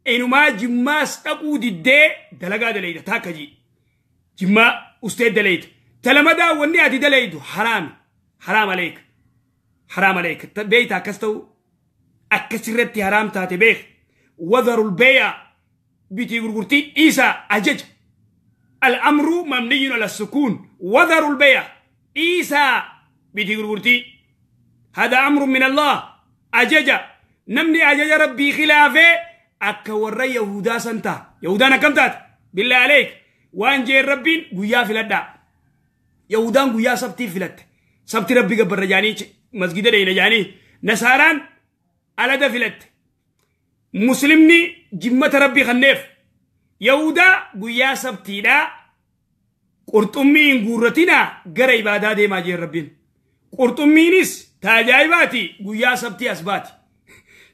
S1: إنما جما استقو دي دلقا دليدا تاكجي جما أستاذ دليد تلمدا وني أتي دليدو حرام حرام عليك حرام عليك بيتا كستو أكسرتي حرام تاتي بيخ وذروا البيع بيتي غرغرتي إيسا أجج الأمر مبني على السكون وذروا البيع إيسا بيتي غرغرتي هذا أمر من الله أجج نمني أجج ربي خلافه أكور يهودا سنتا يهودانا كم تات بالله عليك وانجي ربي قيا في لدا يهودان قيا سبتي فلت سبتي ربي قبر رجاني مسجد رجاني نصاران على ده فلت مسلمني جمة ربي خنيف يهودا قيا سبتي لا Qurxummii hin guurratinaa gara ibaadaa deemaa jeen Rabbiin. Qurxummiinis taajaa'ibaati guyyaa sabtii as baati.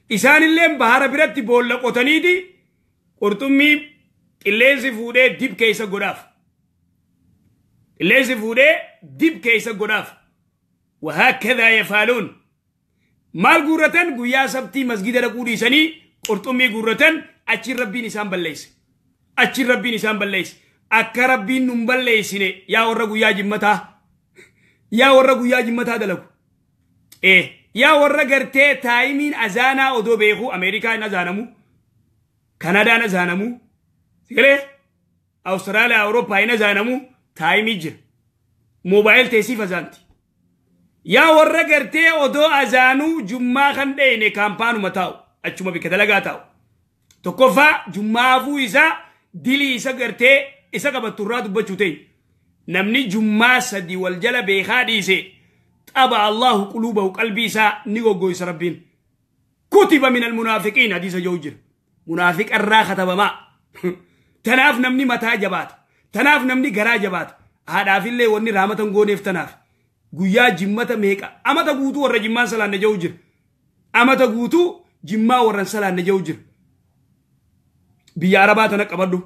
S1: Isaanillee bahara biratti boolla qotaniiti qurxummii qilleensi fuudhee dib keessa godhaaf. Qilleensi fuudhee dib keessa godhaaf. Wahaakkadaa yafaaluun. Maal guurratan guyyaa sabtii masgida dhaquu dhiisanii qurxummii guurratan achiin Rabbiin isaan balleesse. Achiin Rabbiin isaan balleesse. Akka Rabbiin nun balleessine yaa warra guyyaa jimmataa. Yaa warra guyyaa jimmataa dalagu. Yaa warra gartee taayimiin azaanaa odoo beeku Ameerikaa hin azaanamu. Kanadaan azaanamu. Sigalee Awustiraaliyaa Awurooppaa hin azaanamu taayimii jira. Moobaayil teessiif azaanti. Yaa warra gartee odoo azaanuu jummaa kan dheeyne kaampaanuma taa'u achuma bikka dalagaa taa'u. Tokkoffaa jummaafuu isaa dilii isa gartee isa qabattu irraa dubbachuu ta'e. Namni jummaa sadi wal jala beekaa dhiise xaba Allahu quluubahu qalbii isaa ni goggoysa Rabbiin. Kutiba min almunaafiqiin hadiisa jiru jira. Munaafiqa irraa katabamaa. Tanaaf namni mataa jabaata. Tanaaf namni garaa jabaata. Haadhaafillee wanni raamatan gooneef tanaaf. Guyyaa jimmata meeqa amata guutuu warra jimmaan salaanne jiru jira. Amata guutuu jimmaa warran salaanne jiru jira. Biyya Arabaa tana qabadhu.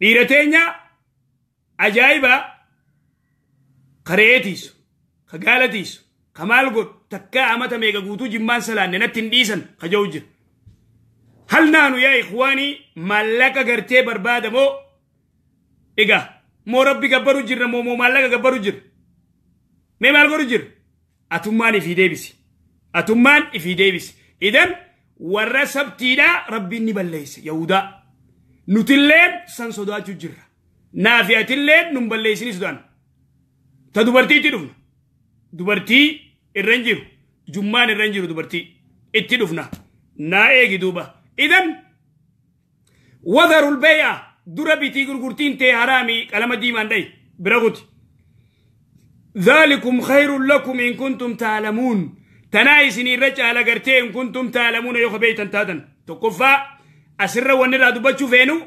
S1: Dhiira teenya ajaa'iba karee tiisu, ka gaala tiisu, ka maal godhu takkaa amata meeqa guutuu jimmaan salaanne natti hin dhiisan ka jiru jira. Hal naanu yaa ikhwaanii maallaqa gartee barbaada moo egaa moo Rabbi gabbaru jirra moo moo maallaqa gabbaru jirra? Mee maal godhu jirra? Atummaan ifii deebisi. Atummaan ifii deebisi. Idan warra sabtiidhaa Rabbiin ni balleesse Yahudaa. Nutilleen san sodaachuu jirra. Naafi atilleen nun balleessini sodaan. Ta dubartiitti dhufna. Dubartii irra hin jiru. Jummaan irra hin jiru dubartii. Itti dhufna. Naa eegi duuba. Idan wadarul bay'a dura bitii gurgurtiin tee haraamii qalama diimaan dhayi bira kuti. ذلكم خير لكم إن كنتم تعلمون. تنايسني الرجال قرتي إن كنتم تعلمون يوخ بيتا تاتن تقفا أسر ونرى دبتشو فينو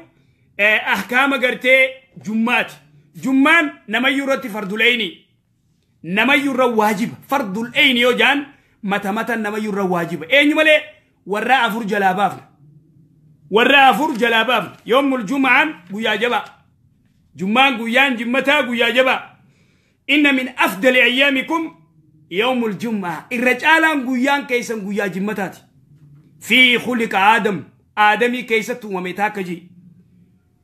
S1: أحكام قرتي جمات جمان نما يرتي فرد العين نما يرى واجب فرد العين يوجان متى متى نما يرى واجب أين ملي وراء أفر جلابافنا وراء أفر جلابافنا يوم الجمعة قيا جبا جمان قيان جمتا قيا جبا إن من أفضل أيامكم يوم الجمعة الرجال قيان كيسا قيا جمتات في خلق آدم آدمي كيسة وميتاكجي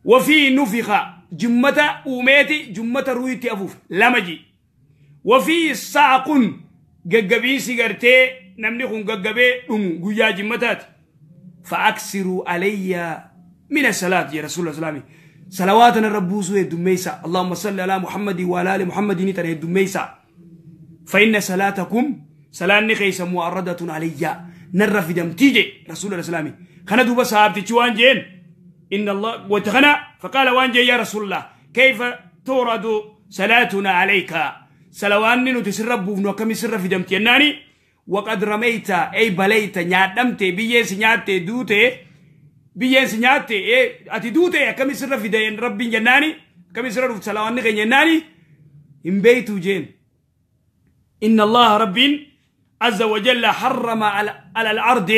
S1: وفي نفخ جمتا أميتي جمتا رويتي أفوف لمجي وفي ساق ققبي سيغرتي نمني ققبي قيا جمتات فأكسروا علي من الصلاة يا رسول الله صلى الله عليه وسلم صلواتنا الربوسو الدميسة اللهم صل على محمد وعلى آل محمد نتر الدميسة فإن صلاتكم صلاة نخيس معرضة علي نرى في دم تيجي رسول الله صلى الله عليه وسلم خنا دوبا صحابتي شوان جين إن الله وتخنا فقال وان جين يا رسول الله كيف تورد صلاتنا عليك سلوان نتسرب ونكمي سر في دم تيناني وقد رميت أي بليت نعدمت بيس نعت دوتي بيس نعت أتي دوتي كم سر في دين ربي جناني كم سر في سلوان جناني إن بيتو جين إن الله ربي عز وجل حرم على الأرض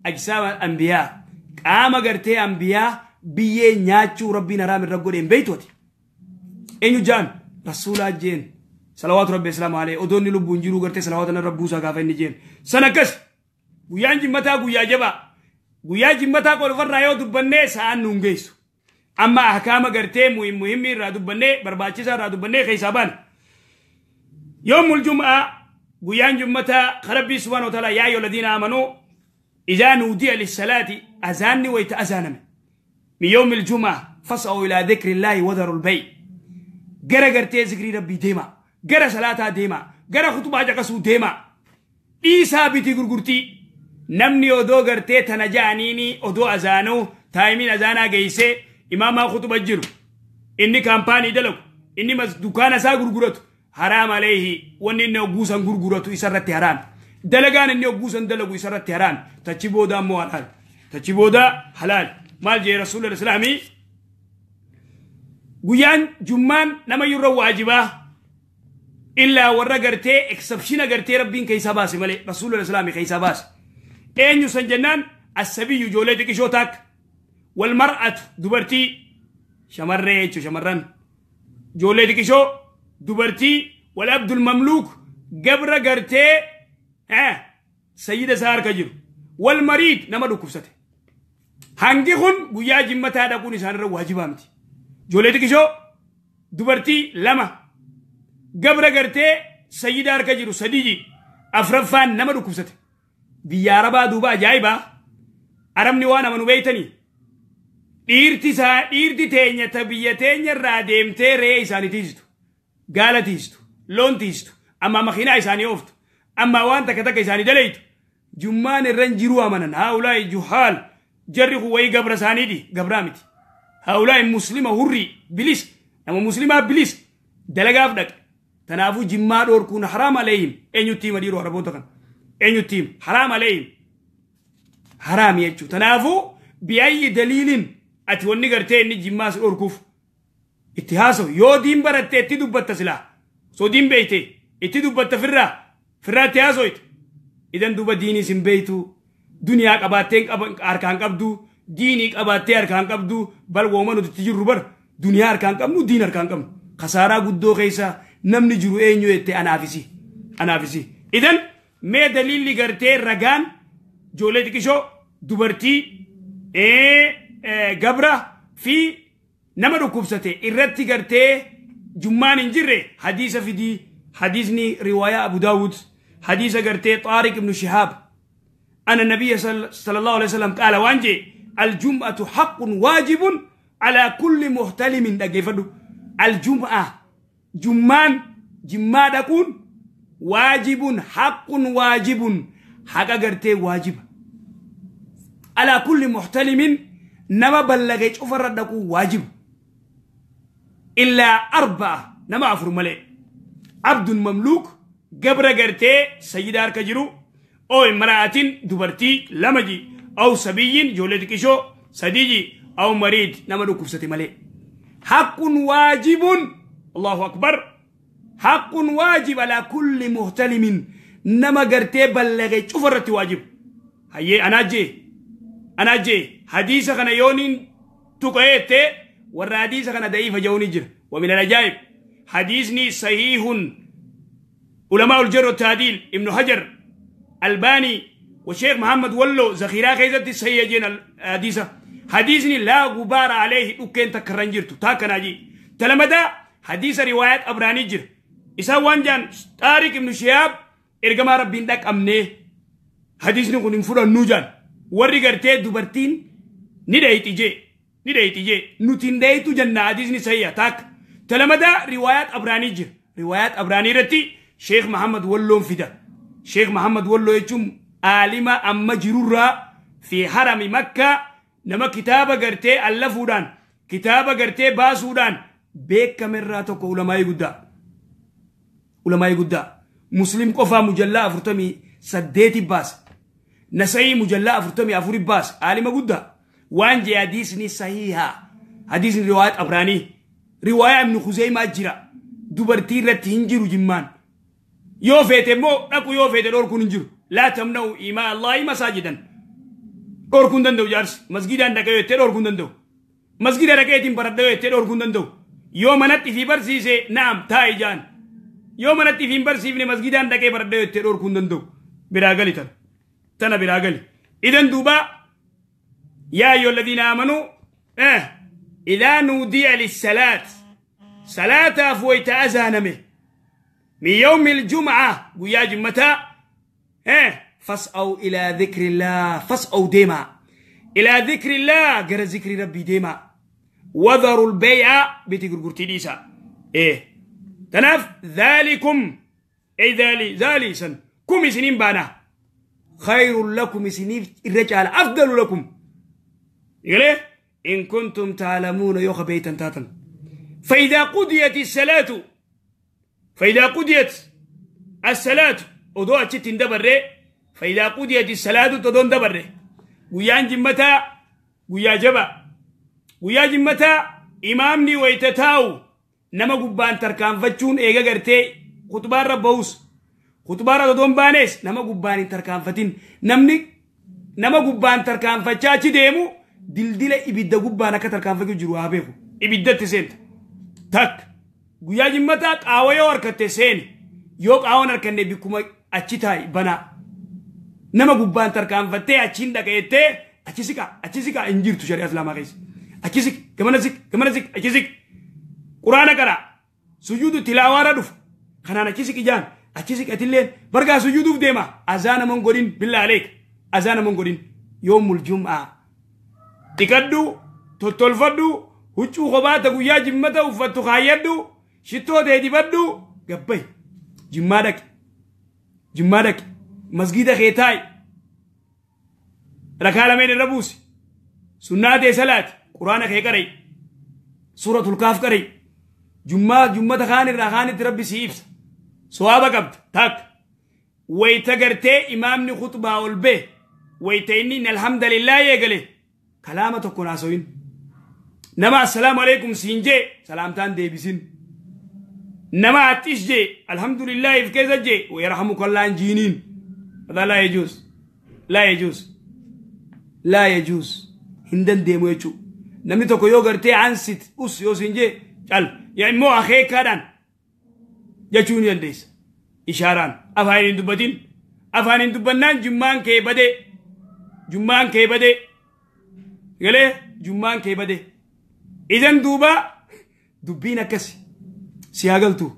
S1: أجسام الأنبياء قام قرتي أنبياء بيه نياتشو ربي نرام الرجل إن بيتوتي إنو جان رسول جين صلوات ربي السلام عليه أدوني لبونجيرو قرتي صلوات الرب بوسا كافين جين سنكس ويان جمتا ويا جبا ويا جمتا قول فرنا يو دبني سان نونجيسو أما أحكام قرتي مهم مهم را دبني برباچيسا را دبني خيسابان يوم الجمعة ويان جمتا ربي سبحانه وتعالى يا أيها الذين آمنوا إذا نودي للصلاة أذاني ويتأذانم من يوم الجمعة فاسعوا إلى ذكر الله وذروا البيع جرى قرتي ذكري ربي ديما جرى صلاة ديما جرى خطبة جقسو ديما إيسا بيتي غرغرتي نمني أدو قرتي تنجانيني أدو أذانو تايمين أذانا جيسي إماما خطبة جرو إني كامباني دلو إني دكان سا غرغرتو حرام عليه وإني نوغوسان غرغرتو إسرتي حرام دلغان إني وغوسان دلغو إسرتي حرام تچيبودا مو حلال تچيبودا حلال مال جي رسول الله الإسلامي Guyyaan jummaan nama yurra waajibaa illaa warra gartee exceptiona gartee rabbiin keessaa baase malee rasuulul islaamii keessaa baase. Eenyu san jennaan assabiyyu ijoollee xiqqishoo taakka wal mar'atu dubartii shamarree jechuu shamarran ijoollee xiqqishoo dubartii wal abdul mamluuk gabra gartee sayyida isaa harka jiru wal mariid nama dhukkubsate. Hangi kun guyyaa jimmataa dhaquun isaanirra waajibaa miti. Ijoollee xiqqishoo dubartii lama gabra gartee sayyida harka jiru sadii afraffaan nama dhukkubsate. Biyya Arabaa duuba ajaa'ibaa Arabni waan amanu beeytanii dhiirti teenya ta biyya teenya irraa deemtee re'ee isaanii tiistu gaala tiistu loon tiistu amma makiinaa isaanii ooftu amma waan takka takka isaanii dalaytu jummaan irra hin jiruu amanan haa'ulaa'i juhaal jarri kun wayii gabra isaaniiti gabraa miti haa'ulaa'i muslima hurrii bilis nama muslimaa bilis dalagaaf dhaqe tanaafuu jimmaa dhoorkuun haraam aleeyhim eenyutti hima dhiiroo Araboota kana eenyutti hima haraam aleeyhim haraami jechuu tanaafuu biyayyi daliilin ati wanni gartee inni jimmaas dhorkuuf itti haasawu yoo diin baratte itti dubbatta silaa soo diin beeyte itti dubbatta firraa itti haasoyte idan duuba diiniis hin beeytu duniyaa qabaattee harkaan qabdu diinii qabaattee harkaan qabdu bal wooma nuti itti jirru bar duniyaa harkaan qabnu diin harkaan qabnu kasaaraa guddoo keessa namni jiru eenyu jette anaafisi idan mee daliilli gartee ragaan ijoollee xiqqishoo dubartii gabra fi nama dhukkubsate irratti gartee jummaan hin jirre hadiisa fidii hadiisni riwaayaa Abu Daawud hadiisa gartee Xaariq ibnu Shihaab ana nabiyya sallallahu alaihi wasallam qaala waan jee aljum'atu haqqun waajibun alaa kulli muhtalimin dhaggeeffadhu aljum'a jummaan jimmaa dhaquun waajibun haqqun waajibun haqa gartee waajiba alaa kulli muhtalimin nama ballagee cufarra dhaquu waajiba illaa arba'a nama afur malee abdun mamluuk gabra gartee sayyida harka jiru oo imra'atin dubartii lama ji aw sabiyyin ijoollee xiqqishoo sadii ji aw mariid nama dhukkubsate malee haqqun waajibun allahu akbar haqqun waajib alaa kulli muhtalimin nama gartee ballagee cufarratti waajiba hayyee anaa jee hadiisa kana yooniin tuqeette warra hadiisa kana da'iifa ja'uuni jira wa min alajaa'ib hadiisni sahiihun ulamaa uljarro taadiil ibnu hajar albaanii wa sheekh muhammad wallo zakhiiraa keessatti sahiiha jeen hadiisa hadiisni laa gubaara aleehi dhukkeen takka irra hin jirtu taakkanaa jii talamadaa hadiisa riwaayaat abraanii jira isaan waan jaan xaariq ibnu shihaab ergamaa rabbiin dhaqabnee hadiisni kun hin fudhannuu jaan warri gartee dubartiin ni dhayxi jee nuti hin dhayitu jenna hadiisni sahiha taakka talamadaa riwaayaat abraanii jira riwaayaat abraanii irratti sheekh Muhammad Walloon fida sheekh Muhammad Walloo jechuun aalima amma jirurraa fi harami makkaa nama kitaaba gartee allafuudhaan kitaaba gartee baasuudhaan beekamerraa tokko ulamaayii guddaa muslim qofaa mujallaa 48 baase nasa'ii mujallaa 44 baase aalima guddaa waan jee hadiisni sahiha hadiisni riwaayaat abraanii riwaayaa ibnu khuzeymaa jira dubartii irratti hin jiru jimmaan yoo feete immoo dhaqu yoo feete dhorkuun hin jiru laa tamna'u imaa allaahi masaajidan dhorkuun danda'u jaarsi masgidaan dhaqee jettee dhorkuun danda'u masgida dhaqeetiin baradha jettee dhorkuun danda'u yoo manatti fi barsiise naam taa'i jaan yoo manatti fi hin barsiifne masgidaan dhaqee baradha jettee dhorkuun danda'u biraa gali tana biraa gali idan duuba yaa ayyuha alladhiina aamanuu idaa nuudiya lissalaat salaataaf wayta azaaname من يوم الجمعة قيا جمتا فاسعوا إلى ذكر الله فاسعوا ديما إلى ذكر الله قرأ ذكر ربي ديما وذروا البيع بتقرقرتي ديسا تناف ذلكم أي ذالي سن كم سنين بانا خير لكم سنين الرجال أفضل لكم يقول إن كنتم تعلمون يوخ بيتا تاتا فإذا قضيت الصلاة فإذا قضيت الصلاة ودو أتشتين دبره فإذا قضيت الصلاة تدون دبره ويان جمتا ويا جبا ويا جمتا Imaamni wayita taa'u nama gubbaan tarkaanfachuun eega gartee khutubaarra bahus khutubaarra odoon baanes nama gubbaan hin tarkaanfatin. Namni nama gubbaan tarkaanfachaa achi deemu dildila ibidda gubbaan akka tarkaanfachuu jiru haa beeku. Ibiddatti seenta. Takka guyyaa jimmataa qaawa yoo harkatte seeni, yoo qaawan harkanne bikkuma achi taa'i banaa. Nama gubbaan tarkaanfattee achiin dhaqeettee achi siqa achi siqa hin jirtu shari'aa islaamaa keessa. Achi siq gamana siq gamana siq achi siq. Quraana qaraa sujuudu tilaawaarra dhufu kanaan achi siq ijaan achi siqatilleen bargaa sujuuduuf deema. Azaa naman godhin billaa aleek, azaa naman godhin. Yoomul jum'aa dhiqadhu, tottolfadhu, huccuu kophaata guyyaa jimmata uffattu kaayyadhu, shittoo ta'e dibadhu, gabbayi jimmaa dhaqi, jimmaa dhaqi, masgiida kee taa'i, rakaa lameen irra buusi, sunnaa ta'e salaati, quraana kee qara'i, suuratul kaaf qara'i. Jummaa jummata kaan irraa kaanitti rabbi si ibsa, sowaaba qabda. Takka wayita gartee imaamni khutbaa ol bee wayita inni alhamdulillah eegale kalaama tokko naasoyin, nama assalaamu alaikum siin jee salaamtaan deebisin, nama axis jee alhamdulillah if keessa jee wayarhamukallaan jiiniin. Hada laa yajuuz, laa yajuuz, laa yajuuz, hin dandeemu jechuu. Namni tokko yoo gartee ansit us yoo siin jee cal yaa immoo akeekaadhaan jechuu ni dandeessa. Ishaaraan afaan hin dubbatin. Afaan hin dubbannaan jummaan kee badee, jummaan kee badee galee, jummaan kee badee. Idan duuba dubbiin akkasi si haa galtu.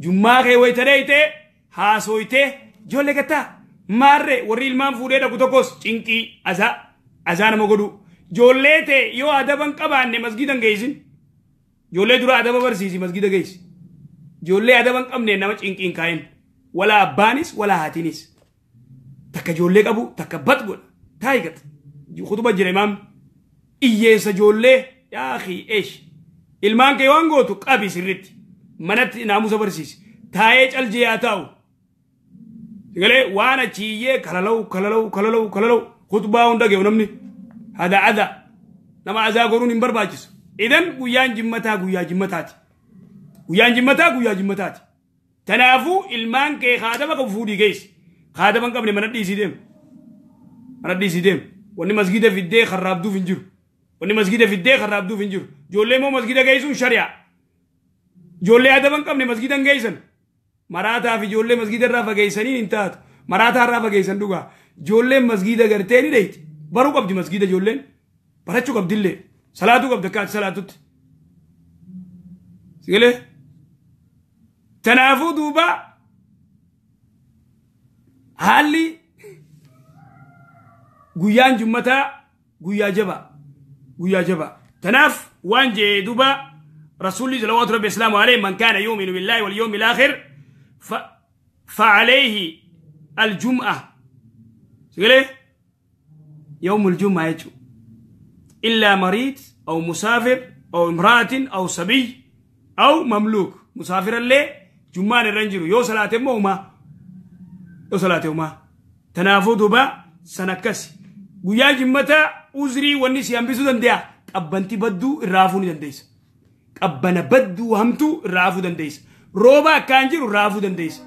S1: Jummaa kee wayita dheeytee haasooytee ijoollee gattaa maarree warri ilmaan fuudhee dhaqu tokkos cinqii azaa azaa nama godhu. Ijoollee ta'e yoo adaba hin qabaanne masgiida hin geessin. Ijoollee dura adaba barsiisi, masgiida geessi. Ijoollee adaba hin qabne nama cinqiin kaa'in. Walaa abbaanis walaa haatiinis. Takka ijoollee qabu takka bat godha. Taayi gata. Khutuba jira imaam. Iyyeessa ijoollee yaa akhi eesh. Ilmaan kee waan gootu qabi sirritti. Manatti naamusa barsiisi. Taa'ee caljee haa taa'u. Galee waan achi iyyee kalalaw kalalaw kalalaw kalalaw khutbaa hunda ge'u namni. Hada ada. Nama azaa goruun hin barbaachisu. Idan guyyaan jimmataa guyyaa jimmataati. Guyyaan jimmataa guyyaa jimmataati. Kanaafuu ilmaan kee haadama qabu fuudhii geessi. Haadama hin qabne mana dhiisii deemu. Mana dhiisii deemu. Wanni masgiida fiddee karraabduuf hin jiru. Wanni masgiida fiddee karraabduuf hin jiru. Ijoollee immoo masgiida geessuun shari'a. Ijoollee adaba hin qabne masgiida hin geessan. Maraataa fi ijoollee masgiida irraa fageessanii hin taatu. Maraataa irraa fageessan dhugaa. Ijoolleen masgiida gartee ni dheeyti. Baruu qabdi masgiida ijoolleen. Barachuu qabdillee. Salaatuu qabdi akka ati salaatutti. Sigalee? Kanaafuu duuba haalli guyyaan jummataa guyyaa jabaa, guyyaa jabaa. Kanaaf waan jee duuba rasuulli salawaatu rabbi islaamu alayhi man kaana yu'minu billahi wal yawmil aakhir fa alayhi aljum'a. Sigalee? Yawmul jum'a jechuudha. Illaa mariid aw musaafir aw imra'atin aw sabiy aw mamluuk. Musaafirallee jummaan irra hin jiru. Yoo salaate immoo humaa. Yoo salaate humaa. Kanaafuu duuba san akkasi. Guyyaa jimmataa uzrii wanni si hambisuu danda'a. Qabbanti badduu irraa hafuu ni dandeessa. Qabbana badduu hamtuu irraa hafuu dandeessa. Rooba akkaan jiru irraa hafuu dandeessa.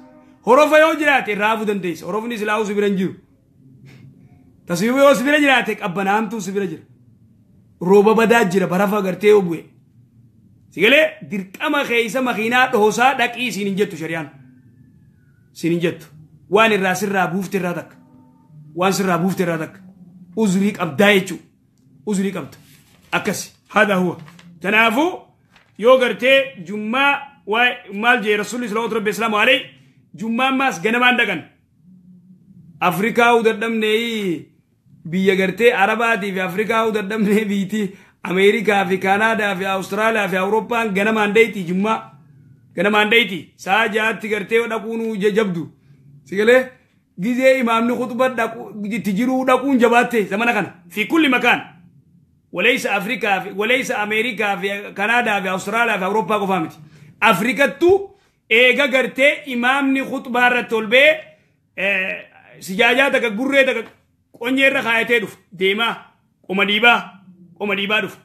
S1: Horofa yoo jiraate irraa hafuu dandeessa. Horofni silaa si bira hin jiru. Tasii yoo si bira jiraate qabbana hamtuu si bira jira. Rooba badaa jira barafa gartee yoo bu'e. Sigalee dirqama keessa makiinaa dhoosaa dhaqii siin hin jettu shari'aan. Siin hin jettu. Waan irraa sirraa buufte irraa takka. Waan sirraa buufte irraa takka. Uzrii qabdaa jechuudha. Uzrii qabda. Akkasi. Hada huwa. Kanaafuu yoo gartee jummaa maal jee rasuulli salawaatu rabbi islaamu alayhi jummaan maas ganamaan dhaqan. Afrikaa dadhabnee biyya gartee Arabaatii fi Afrikaa dadhabnee biitii Ameerikaa fi Kaanaadaa fi Awustiraaliyaa fi Awurooppaan ganamaan deeyti jummaa. Ganamaan deeyti sa'a 6tti gartee dhaquun jabdu. Sigalee gizee imaamni khutuba itti jiruu dhaquun jabaatte zamana kana fi kulli makaan. Walaysa Afrikaa fi walaysa Ameerikaa fi Kanaadaa fi Awustiraaliyaa fi Awurooppaa qofaa miti. Afrikattu eega gartee imaamni khutbaa irratti ol ba'ee sijaajaa takka gurree takka qonyee irra kaayatee dhufa deemaa qoma dhiibaa dhufa.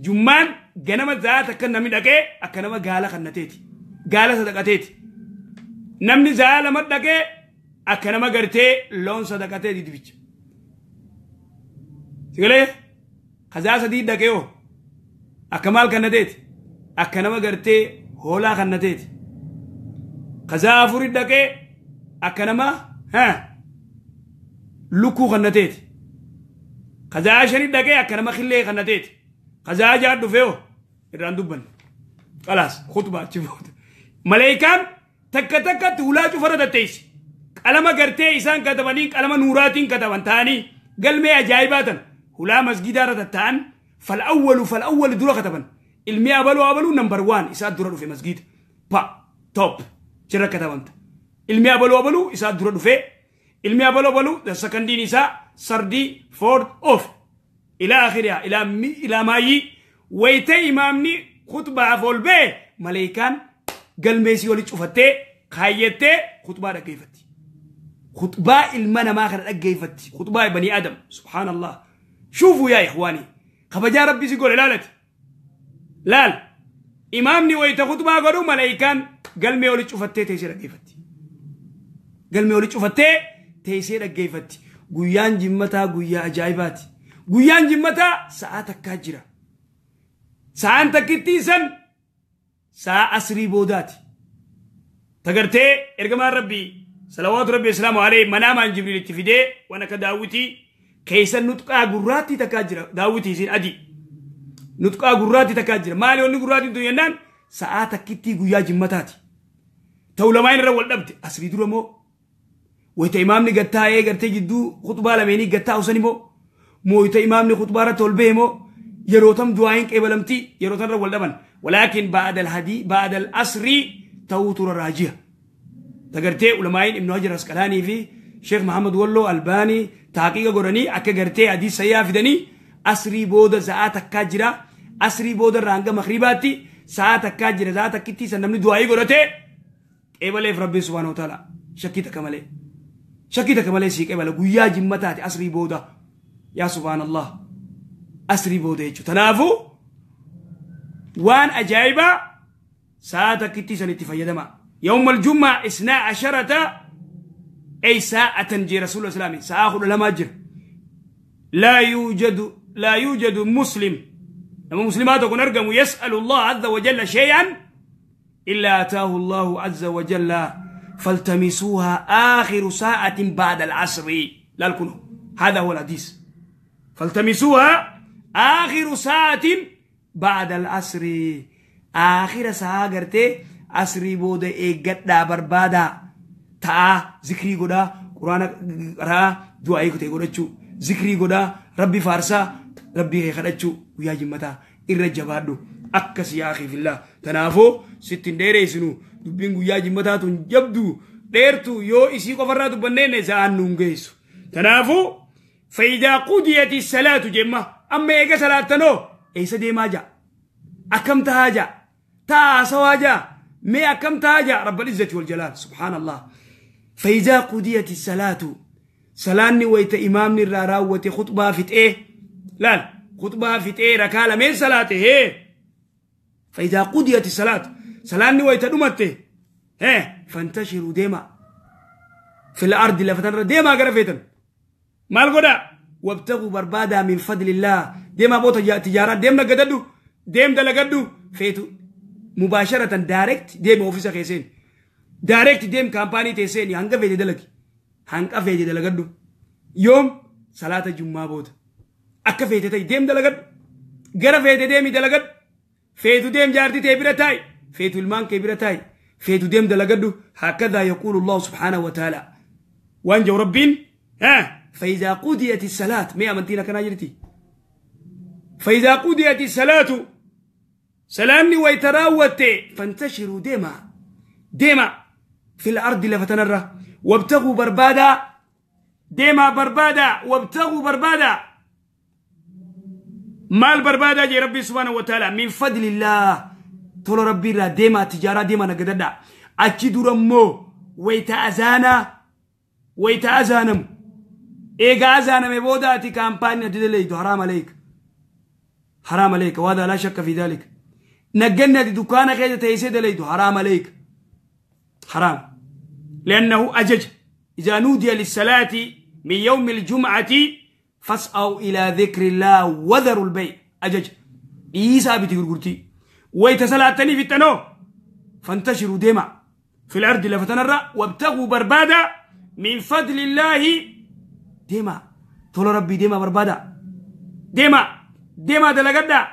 S1: Jummaan Ganama za'a takka namni dhaqee akka nama gaala kannateeti. Gaala sadaqateeti. Namni za'a lama dhaqee akka nama gartee loon sadaqateeti dibicha. Sigalee kazaa sadii dhaqee hoo akka maal kannateeti? Akka nama gartee hoolaa kannateeti. Kazaa afurii dhaqee akka nama lukkuu kannateeti. Kazaa shanii dhaqee akka nama killee kannateeti. Kazaa ja'a dhufee hoo irraan dubbanne. Khalaas khutbaa achi booda. Maleekaan takka takkatti hulaa cufarra tatteessi. Qalama gartee isaan katabanii qalama nuuraatiin kataban ta'anii galmee ajaa'ibaa tan hulaa masgidaa irra tatta'an fal'awwalu dura kataban. Ilmi abaluu abaluu number 1 isaa dura dhufe masgida. Pa top jira katabamta. Ilmi abaluu abaluu isaa dura dhufe. Ilmi abaluu abaluu the secondiin isaa sardii fourth off. Ila akhiriha ila maayii wayita imaamni khutbaaf ol ba'e maleekaan galmeesii oli cufattee kaayyattee khutbaa dhaggeeffatti. Khutbaa ilma namaa kana dhaggeeffatti. Khutbaa banii Adam. Subhaanallah. Shuufuu yaa ikhwaanii. Kabajaa rabbi si godhe laalati. Laal. Imaamni wayita khutbaa godhu maleekaan galmee oli cufattee teessee dhaggeeffatti. Galmee oli cufattee teessee dhaggeeffatti. Guyyaan jimmataa guyyaa ajaa'ibaati. Guyyaan jimmataa sa'a takkaa jira. Sa'aan takkittii san sa'a asrii boodaati. Tagartee ergamaan rabbii salawaatu rabbii islaamu alayhi manaamaan Jibriil itti fidee waan akka daawwitii keessa nutqaa gurraattii takkaa jira. Daawwitii isiin adii. Nutqaa gurraattii takkaa jira. Maali wanni gurraattiin tun jennaan sa'a takkittii guyyaa jimmataati. Ta'u lamaan irra wal dhabde asrii dura moo wayita imaamni gattaa'ee gartee jidduu khutbaa lameenii gattaa'u sani moo wayita imaamni khutbaa irratti ol ba'e moo yeroo tam du'aayin qeebalamtii yeroo tan irra wal dhaban. Walaakin ba'da al-hadii ba'da al-asrii ta'uu tura raajiya. Tagartee ulamaayin Ibnu Hajar Asqalaanii fi Sheekh Muhammad Walloo Albaanii taaqiqa godhanii akka gartee adii sayyaa fidanii asrii booda sa'aa takkaa jira. Asrii booda irraa hanga magribaatti sa'aa takkaa jira. Sa'aa takkittii san namni du'aayii godhatee qeebaleef Rabbiin subhaanahu wa ta'ala shakkii takka malee. Shakkii takka malee sii qeebala guyyaa jimmataati asrii booda. Yaa subhaanallah. Asrii booda jechuudha. Kanaafuu waan ajaa'ibaa sa'aa takkittii san itti fayyadama. يوم الجمعة 12 أي ساعة جي رسول الله السلام ساعة لما أجر لا يوجد مسلم لما مسلمات يكون أرقم يسأل الله عز وجل شيئا إلا أتاه الله عز وجل فالتمسوها آخر ساعة بعد العصر. لا الكنو هذا هو الحديث. فالتمسوها آخر ساعة بعد العصر. آخر ساعة قرتي asrii booda eeggadhaa barbaadaa ta'a zikrii godhaa quraana qaraa du'aayii kutee godhachuu zikrii godhaa rabbi faarsaa rabbii kee kadhachuu guyyaa jimmataa irra jabaadhu akkas yaa akhi fillah. Tanaafuu sitti hin dheereessinu dubbiin guyyaa jimmataa tun jabdu dheertu yoo isii qofarraa dubbanneen sa'aan nuun geessu. Tanaafuu faayidaa qudiyati salaatu jemma amma eega salaattanoo eessa deemaa ja'a akkam tahaa ja'a ta'a haasawaa ja'a ما كم تاجع رب العزة والجلال. سبحان الله. فإذا قضيت الصلاة سلاني ويت إمامني الراوة خطبة فت إيه لا خطبة فت إيه ركالة من صلاته فإذا قضيت الصلاة سلاني ويت دمته فانتشروا ديما في الأرض لفتن ديما قرفتن مال قدا وابتغوا بربادا من فضل الله ديما بوتا تجارات ديما قددو ديم دلقدو فيتو مباشرة دايركت ديم اوفيسا كيسين دايركت ديم كامباني تيسين هنگا فيدي دلقي هنگا فيدي دلقدو يوم صلاة الجمعة بود أكا فيدي تاي ديم دلقد غرا فيدي ديمي دلقد فيدو ديم جارتي تيبرا تاي فيدو المان كبيرة تاي فيدو ديم دلقدو. هكذا يقول الله سبحانه وتعالى وانجو ربين ها فإذا قضيت الصلاة مئة منتينا كان جرتي فإذا قضيت الصلاة سلامني ويتراوت فانتشروا ديما ديما في الأرض لفتنرة وابتغوا بربادا ديما بربادا وابتغوا بربادا مال بربادا جي ربي سبحانه وتعالى من فضل الله طول ربي لا ديما تجارة ديما نقددا أجد رمو ويتأذانا ويتأذانم إيغا أذانا مبوداتي كامباني تدلي حرام عليك حرام عليك وهذا لا شك في ذلك. نجنة دكانة كيدا تيسي دليدو حرام عليك، حرام، لأنه أجج. إذا نودي للصلاة من يوم الجمعة فاسعوا إلى ذكر الله وذروا البيع. أجج إيسا بتقول ويتسلاتني في التنو فانتشروا ديما في الأرض لفتنرى وابتغوا بربادا من فضل الله. ديما طول ربي ديما بربادا ديما ديما دلقدا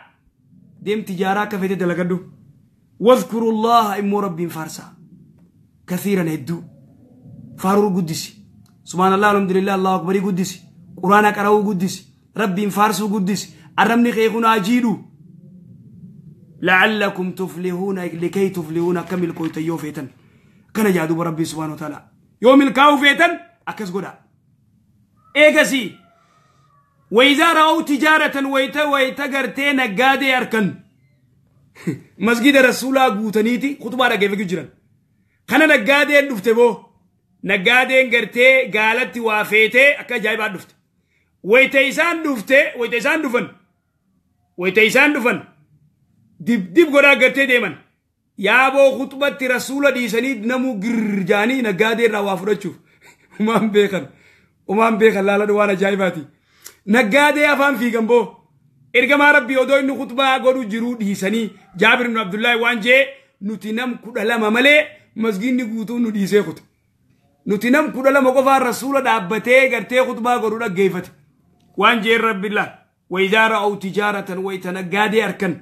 S1: ديم تجارة كفيت دلقدو. واذكروا الله إمو ربي فارسا كثيرا هدو فارور قدسي سبحان الله الحمد لله الله أكبر قدسي قرآن قرأو قدسي ربي فارسو قدسي الرمني خيخون أجيدو لعلكم تفلحون لكي تفلحون كمل كويتيو فيتن كان جادو ربي سبحانه وتعالى يوم الكاو فيتن أكس قدا إيكسي. وإذا رأوا تجارة ويتا ويتا قرتين قادي أركن مسجد رسول الله قوتنيتي خطبة رقيفة جران خنا نقادي نفتبو نقادي قرتي قالت وافيتي أكا جايبات نفت ويتيسان نفته ويتيسان دفن ويتيسان دفن دب دب قدا قرتي ديمن يابو خطبة رسول ديساني نمو قرجاني نقادي روافرتشوف ومان بيخن ومان بيخن لا لا دوانا جايباتي نقادي أفهم في جنبه إرجع ربي ودو إنه خطبة قالوا جرو ديساني جابر بن عبد الله وانجي نتنم كل ما ملي مسجد نقوتو نديسه خط نتنم كل ما قفا الرسول دابته قرتي خطبة قالوا جيفت وانجي رب الله. وإذا رأوا تجارة ويتنقادي أركن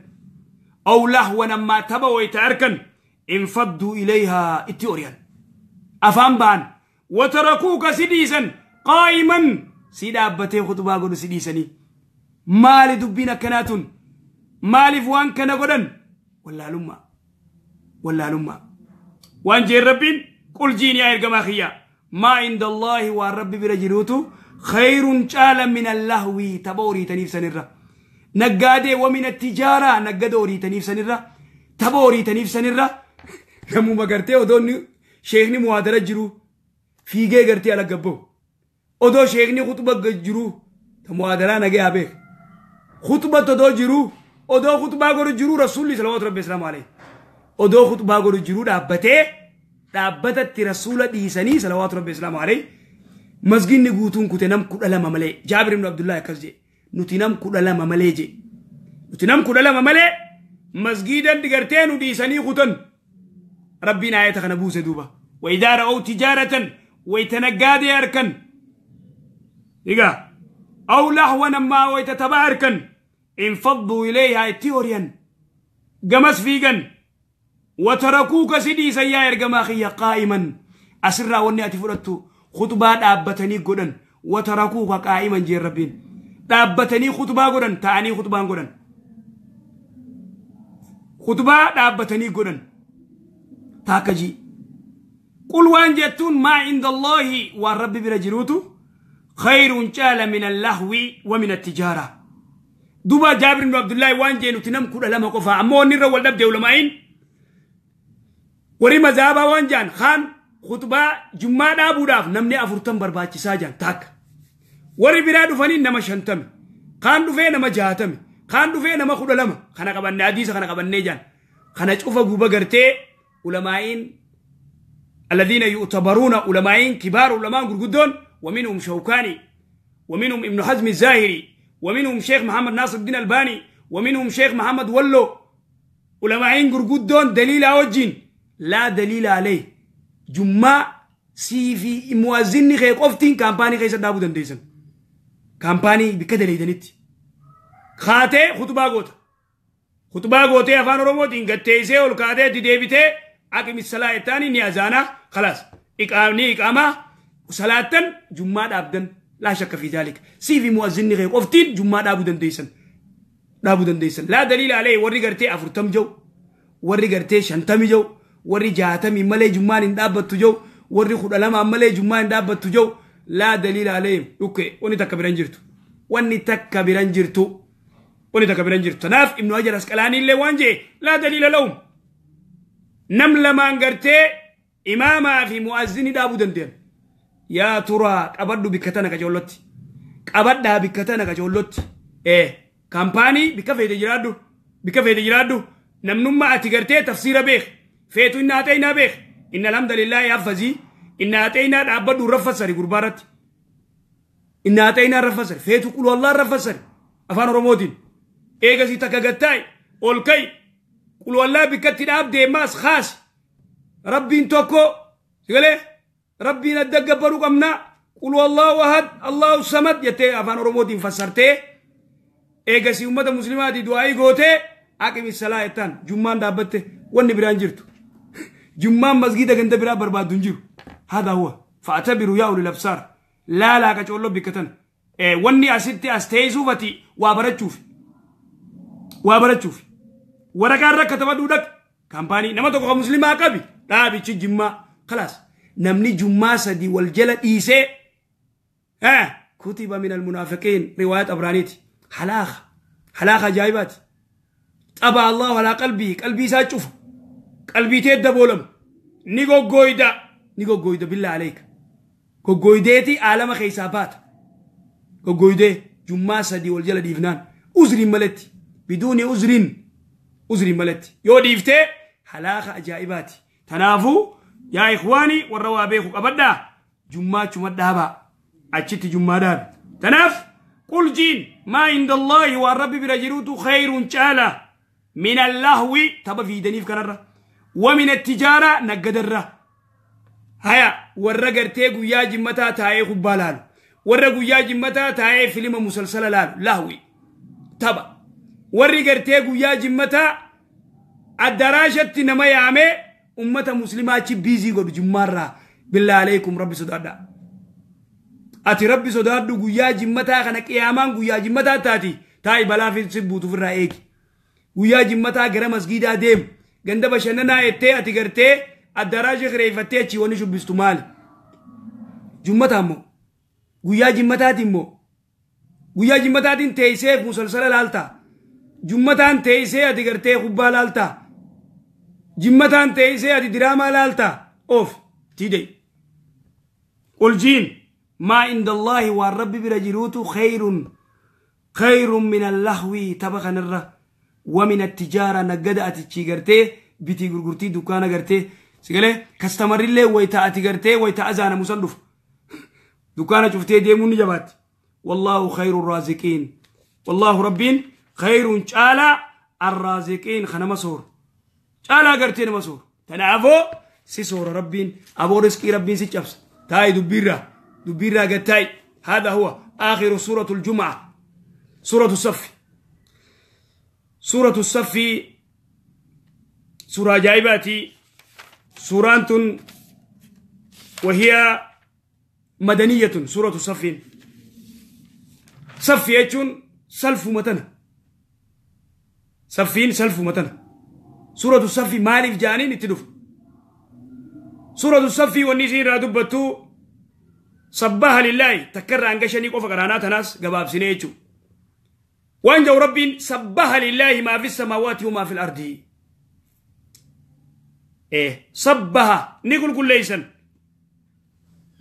S1: أو لهوا ما تبا ويتأركن انفضوا إليها التوريان أفهم بان وتركوك سديسا قائما سيدا أبتي خطبة قالوا سديسني مالي دبينا كناتون مالي فوان كنا قدن ولا لما ولا لما وانجي ربين قل جيني يا إرقماخية ما عند الله والرب برجلوتو خير جالا من اللهو تبوري تنيف سنرة نقادي ومن التجارة نقدوري تنيف سنرة تبوري تنيف سنرة نمو مقرتي ودون شيخني مهادرة جرو في جي قرتي على قبو ودو شيخني خطبة جرو تمهادرة نقي أبيك خطبة تدو جرو ودو خطبة قرو جرو رسول الله صلى الله عليه وسلم عليه ودو خطبة قرو جرو دابته دابتت رسول ديساني صلوات ربي وسلامه عليه مسجد نقوتون كتنم كل لما ملي جابر بن عبد الله كزي نتنم كل لما ملي جي نتنم كل لما ملي مسجدا دقرتين وديساني قتن ربنا آية خنبوس دوبا. وإذا رأوا تجارة ويتنقاد أركن إيجا أو لهوا ما ويتتبع أركن انفضوا إليها تيوريا قمس فيغن وتركوك سيدي سيائر قماخية قائما أسرع ونأتي فرطو خطبة دابتني قدن وتركوك قائما جي ربين دابتني خطبة قدن تعني خطبة قدن خطبة دابتني قدن تاكجي قل وان جتون ما عند الله والرب برجلوتو خير جال من اللهو ومن التجارة. دوبا جابر بن عبد الله وان جينو تنم كل لما قفا أمو نرى والدب علماء وري مذهبا وان جان خان خطبة جمعة دابوداف نمني أفرتم برباچي ساجان تاك وري برا دفني نما شنتم خان دفه نما جاتم خان دفه نما خد لما خنا قبن حديث خنا قبن جان خنا چوفا غوبا غرتي علماء الذين يعتبرون علماء كبار علماء غرغدون ومنهم شوكاني ومنهم ابن حزم الزاهري ومنهم شيخ محمد ناصر الدين الباني ومنهم شيخ محمد ولو علماء غرغدون دليل اوجين لا دليل عليه جمعة سيفي موازني خي قفتين كامباني خي سدابو دنديسن كامباني بكدلي دنيت خاته خطبة غوت خطبة غوتي افان روموتين غتيسه ول كاده دي ديبيته اقيم الصلاه الثاني ني خلاص اقامني اقامه وصلاه جمعة دابدن لا شك في ذلك سيفي موازني خي قفتين جمعة دابو دنديسن دابو دنديسن لا دليل عليه وري غرتي افرتم جو وري غرتي شنتمي جو وري جاتمي ملي جمان دابتو جو وري خدلما ملي جمان دابتو جو لا دليل عليهم. اوكي وني تكبرن جرتو وني تكبرن جرتو وني تكبرن جرتو ناف ابن حجر اسقلاني اللي وانجي لا دليل لهم نم لما غرتي اماما في مؤذن دابو دندين يا ترى قبدو بكتنا كجولتي قبدا بكتنا كجولتي ايه Kaampaanii bikka feete jiraadhu. Bikka feete jiraadhu. Namnummaa ati gartee tafsiira beek. Feetu inni haxeynaa beek. Inna alhamdulillaahi haffazii. Inni haxeynaa dhaabbadhu raffassari gurbaarratti. Inni haxeynaa raffassari. Feetu qul wallaa raffassari. Afaan Oromootiin. Eegasii takka gattaa'e ol ka'i. Qul wallaa bikkatti dhaabdee maas kaasi. Rabbiin tokko sigalee rabbiin adda gabbaruu qabna. Qul wallaahu ahad Allahu samad jettee afaan Oromootiin fassartee eegasii uummata muslimaatii du'aa'ii gootee aqimi salaa jettaan jummaan dhaabbatte wanni biraan jirtu. Jummaan masgiida ganda biraa barbaaddu hin jiru. Haadha huwa fa'atabiru yaa ulil absaar laalaa qacoollo bikkatan. Wanni asitti as teessuuf ati waa barachuuf. Waa barachuuf. Waraqaa irra katabadhuu dhaq. Kaampaanii nama tokko kan muslimaa qabi dhaabichi jimmaa khalaas. Namni jummaa sadii wal jala dhiisee kutiba min almunaafiqiin riwaayat Abraaniiti. Halaaka halaaka ajaa'ibaati. Xaba Allahu alaa qalbii qalbii isaa cufa. Qalbii tee daboolamu. Ni goggooyda ni goggooyda billaa aleeka. Goggooydeeti aalama keessaa baata. Goggooydee jummaa sadii wal jala dhiifnaan uzriin maletti biduuni uzriin uzriin maletti yoo dhiiftee halaaka ajaa'ibaati. Tanaafuu yaa ikhwaani warra waa beeku qabadhaa jummaa chuma dhaabaa achitti jummaa dhaabe. Tanaaf qul jiin maa inda Allaahi waan rabbi bira jirutu khayrun caala min allahwi tapha fiidaniif kanarra wa min attijaara naggadarra. Haya warra gartee guyyaa jimmataa taa'ee kubbaa laalu warra guyyaa jimmataa taa'ee filima musalsala laalu lahwi tapha warri gartee guyyaa jimmataa addaraashatti nama yaamee ummata muslimaa achi biizii godhu jummaarraa billaa aleekum rabbi sodaadhaa. Ati rabbi sodaadhu guyyaa jimmataa kana qiyaamaan guyyaa jimmataa taati taa'i balaa fi si buutuuf irraa eegi. Guyyaa jimmataa gara masgiidaa deemu ganda bashannanaa jettee ati gartee addaraasha kireeffattee achii wanni shubbistu maali? Jummataa immoo guyyaa jimmataatiin immoo guyyaa jimmataatiin teessee musalsala laaltaa. Jummataan teessee ati gartee kubbaa laaltaa. Jimmataan teessee ati diraamaa laaltaa. Of tidee. Qul jiin maa inda Allaahi waan rabbi bira jiruutu khayrun khayrun min allahwi tapha kanarra wa min attijaara naggada atichii gartee bitii gurgurtii dukkaana gartee sigalee kastamarrillee wayita ati gartee wayita azaana musan dhufa. Dukkaana cuftee deemuun ni jabaatti. Wallaahu khayru raaziqiin. Wallaahu rabbiin khayrun caalaa arraaziqiin kanama sooru. Caalaa gartee nama sooru. Kanaafoo si soora rabbiin aboo riskii rabbiin si cabsa. Taa'i dubbiirraa dubbiirraa gad taa'i. Haadha huwa aakhiru suuratul jum'a. Suuratu saffi. Suuratu saffi suuraa ajaa'ibaati. Suuraan tun wahiya madaniyatun suuratu saffiin. Saffi jechuun salfuma tana. Saffiin salfuma tana. Suuratu saffi maaliif jaaniin itti dhufu? Suuratu saffi wanni isiin irraa dubbattu sabbaha lillaahi takka irraa hanga shanii qofa qaraanaa tanaas gabaabsinee jechuudha. Waan jedhu rabbiin sabbaha lillaahi maa fi samaawaati wa maa fi al-ardi. Sabbaha ni qulqulleessan.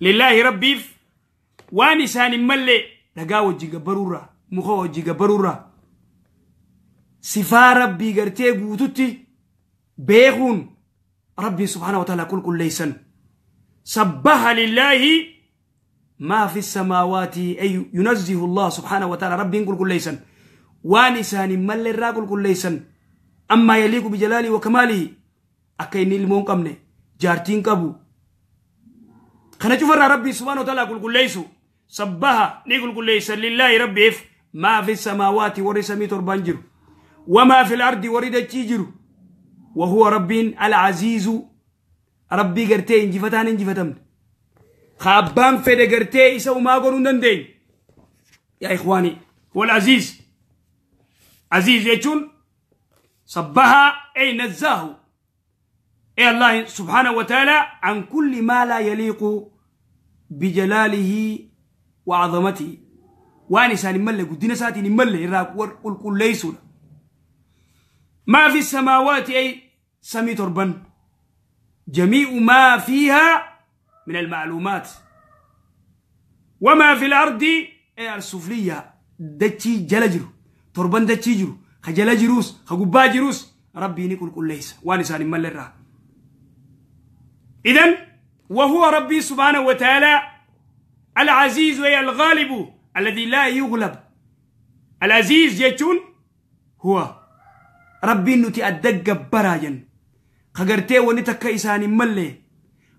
S1: Lillaahi rabbiif waan isaan hin malle dhagaa wajji gabbaruurraa muka wajji gabbaruurraa sifaa rabbii gartee guututti beekuun rabbiin subhaana wa ta'ala qulqulleessan. Sabbaha lillaahi maa fi samaawaati ay yunazzihu Allah subhaana wa ta'ala rabbiin qulqulleessan. Waan isaan hin malle irraa qulqulleessan. Ammaa yaliiqu bijalaalii wa kamaalihi akka inni ilmoo hin qabne jaartiin qabu. Kana cufarraa rabbii subhaana wa ta'ala qulqulleessu. Sabbaha ni qulqulleessan lillaahi rabbiif maa fi samaawaati warri samii torbaan jiru. Wamaa fi al-ardi warri dachii jiru. Wahuwa rabbiin al-aziizu rabbii gartee injifataan injifatamne. Kaabbaan fedhe gartee isa umaa godhuu hin dandeenye. Yaa ikhwaani huwa al-aziiz. Aziiz jechuun sabbaha ay nazzaahu. Ay Allah subhaanahu wa ta'ala an kulli maa laa yaliiqu bijalaalihi wa azamatihi. Waan isaan hin malle guddina isaatiin hin malle irraa qulqulleessuudha. Maa fi samaawaati ay samii torban jamii'u maa fiihaa min almacluumaat. Wamaa fi al-ardi ay al-sufliyya dachii jala jiru. Torban dachii jiru ka jala jiruus ka gubbaa jiruus rabbii ni qulqulleessa waan isaan hin mallerraa. إذن وهو ربي سبحانه وتعالى العزيز أي الغالب الذي لا يغلب. العزيز يجون هو ربي نتي أدق براجن خغرتي ونتك إسان ملي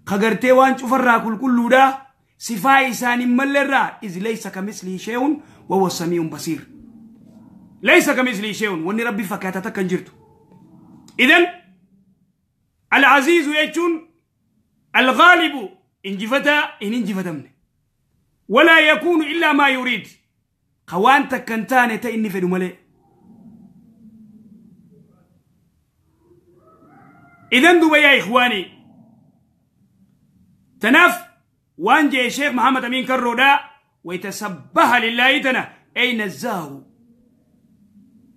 S1: خغرتي وان شوفر كل كل دا صفا إسان ملي را إذ ليس كمثله شيء وهو السميع البصير. ليس كمثله شيء وني ربي فكاتتك جرت. إذن العزيز يجون الغالب إنجفتا إن إنجفتمني ولا يكون إلا ما يريد. خوانتك كنتاني تإني في دمالي. إذن دوبا يا إخواني تناف وانجي الشيخ محمد أمين كرودا ويتسبح لله تنا أي نزاه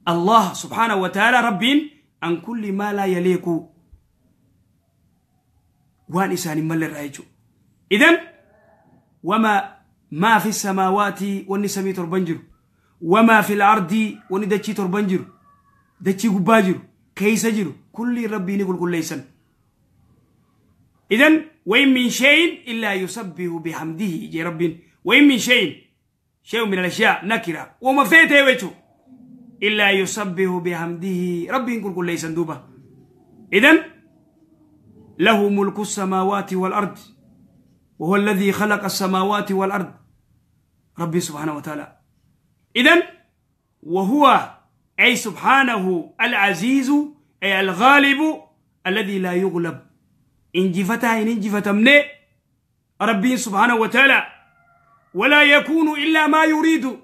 S1: الله سبحانه وتعالى ربين عن كل ما لا يليق وان إسان مل الرأيجو. إذن وما ما في السماوات ونسمي تربنجر وما في الأرض وندشي تربنجر دشي قباجر كيس جر كل ربي نقول كل ليسن. إذن وإن من شيء إلا يسبح بحمده جي رب. وإن من شيء شيء من الأشياء نكرة وما فيته وجهه إلا يسبح بحمده ربي نقول كل ليسن دوبة. إذن له ملك السماوات والأرض وهو الذي خلق السماوات والأرض ربي سبحانه وتعالى. إذن وهو أي سبحانه العزيز أي الغالب الذي لا يغلب. إن جفتها إن جفتمني ربي سبحانه وتعالى ولا يكون إلا ما يريد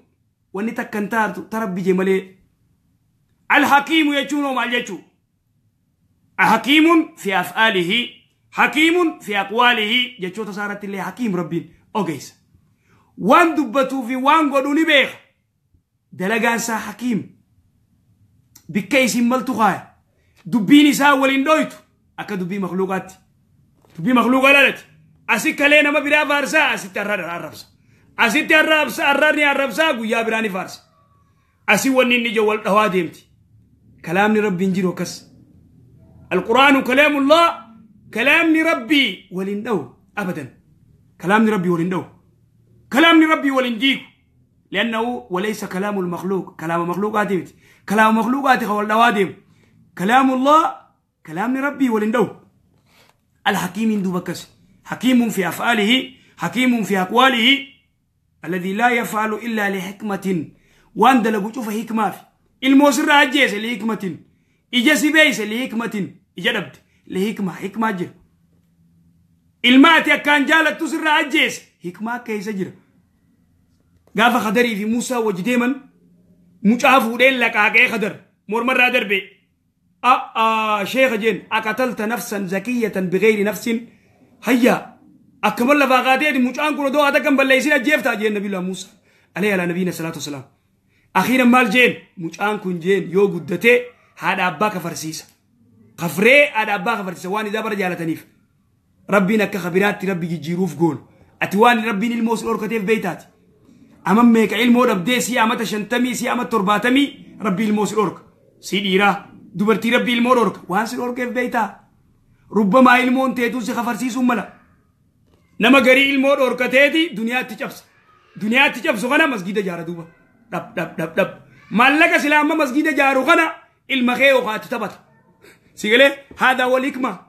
S1: ونتكنتار تربي جمالي. الحكيم يجون ما يجو حكيم في أفعاله حكيم في أقواله جتشو تصارت اللي حكيم ربي أوكيس وان دبتو في وان قدوني بيخ دلقان سا حكيم بكيس ملتو خايا دبيني سا ولين دويتو أكا دبي مخلوقات دبي مخلوقات لالت أسيك لينا ما برا فارسا أسيت الرابسا أسيت الرابسا الرارني الرابسا قويا براني فارس أسي ونيني جوال دواديمتي كلامني ربي نجيرو كس. القرآن كلام الله كلام ربي ولندو أبدا كلام ربي ولندو كلام ربي ولنديك لأنه وليس كلام المخلوق كلام مخلوقات كلام مخلوقات والدوادم كلام الله كلام ربي ولندو. الحكيم دوبكس حكيم في أفعاله حكيم في أقواله الذي لا يفعل إلا لحكمة وان دلقوا شوف حكمة الموسر عجيز لحكمة إجاسي بيس لحكمة إجابت لحكمة حكمة جر المات كان جالت تسر عجيز حكمة كيس جر قاف خدري في موسى وجديما مشافو دين لك عاقي خدر مر مرة دربي شيخ جين أقتلت نفسا زكية بغير نفس هيا أكمل لفاقاتي مشان كل دو أتكلم بالليسين أجيفتا جين نبي الله موسى عليه على نبينا الصلاة والسلام. أخيرا مال جين مشان كن جين يو قدتي هذا أباك فرسيس خفري هذا أباك فرسيس واني دبر جالة تنيف ربي نك خبرات ربي جيروف جول أتواني ربي الموس الأوركتيف بيتات أمام ميك علمو ربدي سي أمت شنتمي سي أمت ترباتمي ربي الموس الأورك سيديرا دبرتي ربي المو الأورك وانس الأوركيف بيتا ربما علمون تيتو سي خفرسيس ملا نما غري علمو الأوركتيتي دنيا تجبس دنيا تجبس غنا مسجد جارة دوبا دب دب دب دب مالك سلام مسجد جارو غنا المخي وقات تبت سيقولي هذا هو الحكمة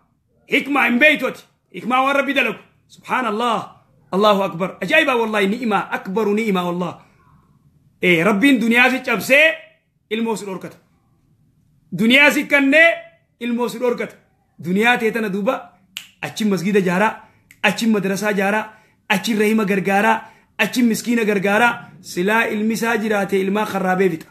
S1: حكمة إن بيتوت حكمة وربي دلك سبحان الله الله أكبر أجايبة والله نعمة أكبر نعمة والله. إيه ربي دنيا سي تشبسي الموسر أوركت دنيا سي كنة الموسر أوركت دنيا تيتنا دوبا أتشي مسجد جارا أتشي مدرسة جارا أتشي رحمة غرغارا أتشي مسكينة غرغارا سلا المساجرات الماء خرابة بيتا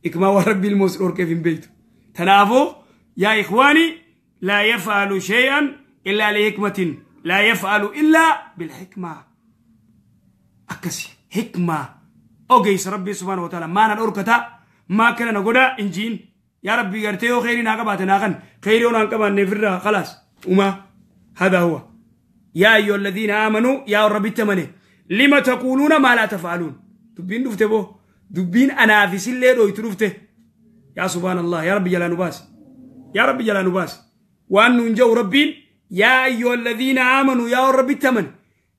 S1: إكما وربي الموسر أوركت في بيته. تنافو يا إخواني لا يفعل شيئا إلا لحكمة لا يفعل إلا بالحكمة أكسي حكمة أوكيس ربي سبحانه وتعالى ما نوركتا ما كان نقودا إنجين يا ربي قرتيو خيري ناقبات ناقن خيري وناقبات نفرها خلاص وما هذا هو. يا أيها الذين آمنوا يا ربي التمني لما تقولون ما لا تفعلون تبين دفتبو Dubbiin anaafisillee dhooytu dhufte. Yaa subhaanallah, yaa rabbi jalaa nu baasi, yaa rabbi jalaa nu baasi. Waan nuun jedhu rabbiin, yaa ayyuha alladhiina aamanuu, yaa warra rabbitti amane,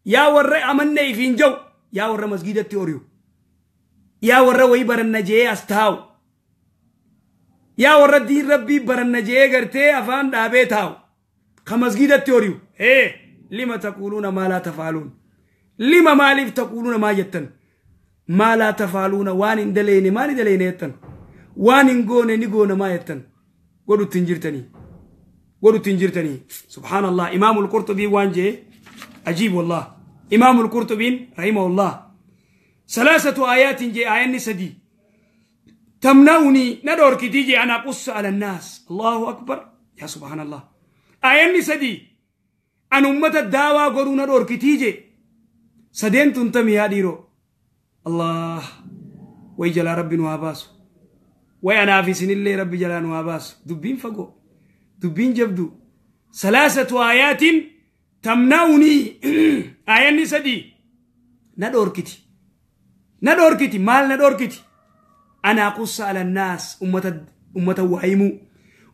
S1: yaa warra amanne ifiin jedhu, yaa warra masgiidatti ori'u, yaa warra wayii baranna jee as taa'u, yaa warra diin rabbii baranna jee gartee afaan dhaabee taa'u ka masgiidatti ori'u, hee lima taquuluuna maa laa tafaaluun? Lima maaliif taquuluuna maa jettan? Maa laa tafaaluuna, waan hin daleyne maa ni daleyne jettan? Waan hin goone ni goona maa jettan? Godhutti hin jirtanii, godhutti hin jirtanii. Subhaanallah, Imaamul Qurxubii waan jee ajiib wallah. Imaamul Qurxubiin rahimahullah salaasatu aayaatin jee, aayanni sadii tamna'uni na dhorkitii jee an aqussa ala annaas. Allahu akbar, yaa subhaanallah, aayanni sadii an ummata daawaa godhuu na dhorkitii jee. Sadeen tun tami yaa dhiiroo? Allah, way jalaa rabbi nu haa baasu. Way anaaf isinillee rabbi jalaa nu haa baasu. Dubbiin fagoo, dubbiin jabdu. Salaasatu aayaatin tamna'unii, aayanni sadii na dhorkiti, na dhorkiti. Maal na dhorkiti? Ana aqussa ala annaas, ummata waayimuu,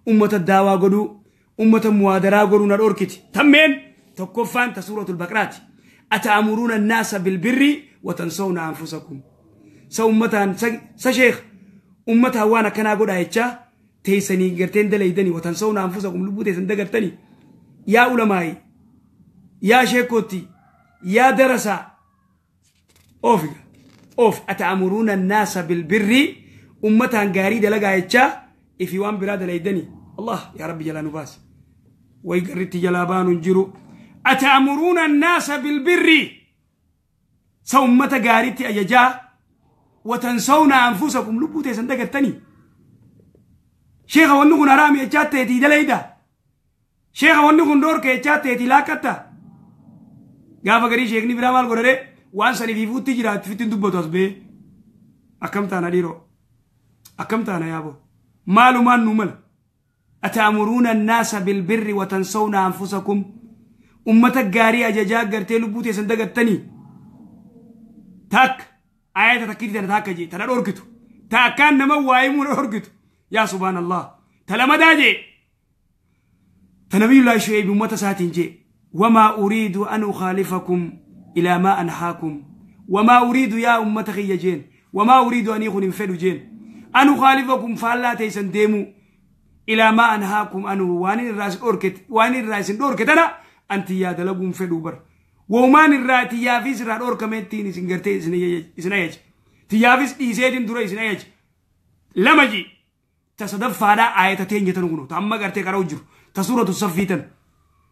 S1: ummata daawaa godhuu, ummata muwaadaraa godhuu na dhorkiti. Tammeen? Tokkoffaan ta suuratul baqraati: ata'amuruuna annaasa bilbirri watansawna anfusakum. Sa ummataan sa sheekh ummataan waan akkanaa godhaa jechaa teessanii garteen dalaydanii, watansawna anfusakum, lubbuu teessan dagartanii. Yaa ulamaayi, yaa sheekootti, yaa darasaa, oofiga oof. Ata'amuruuna annaasa bilbirri, ummataan gaarii dalagaa jechaa ifi waan biraa dalaydanii. Allah, yaa rabbi jalaa nu baasi. Way garritti jalaa baanu hin jiru. Ata'amuruuna annaasa bilbirri, sa ummata gaariitti ajajaa, watansawna anfusakum, lubbuu teessan dagattanii. Sheekha, wanni kun haraami jechaa teetii dalayda. Sheekha, wanni kun dhoorka jechaa teetii laaqqatta. Gaafa garii sheekni biraa maal godhare? Waan saniif ifuutti jiraatti fittiin dubbatu as ba'ee. Akkam taana dhiiroo? Akkam taana yaaboo? Maalumaan nu mala? Ata'amuruuna annaasa bilbirri watansawna anfusakum, ummata gaarii ajajaa gartee lubbuu teessan dagattanii. Takka ayata takkitti tana takka jee tana dhorkitu, ta akkaan nama waayimuu na dhorkitu. Yaa subhaanallah, ta lamadaa jee ta nabiyullaahi Shu'eebi ummata isaatiin jee: wamaa uriidu an ukhaalifakum ilaa maa anhaakum. Wamaa uriidu, yaa ummata kiyya jeen, wamaa uriidu, anii kun hin fedhu jeen, an ukhaalifakum, faallaa teessan deemuu, ilaa maa anhaakum anhu, waan irraa isin dhorke, waan irraa isin dhorke tana anti yaa dalaguun fedhuu bar. Waumaan irraa tiyyaafis irraa dhorkameettiin isin gartee isin ajaja, tiyyaafis dhiiseetiin dura isin ajaja. Lama ji. Ta sadaffaadhaa aayata teenya tanu kunu ta amma gartee qara'u jiru, ta suuratu saffii tan: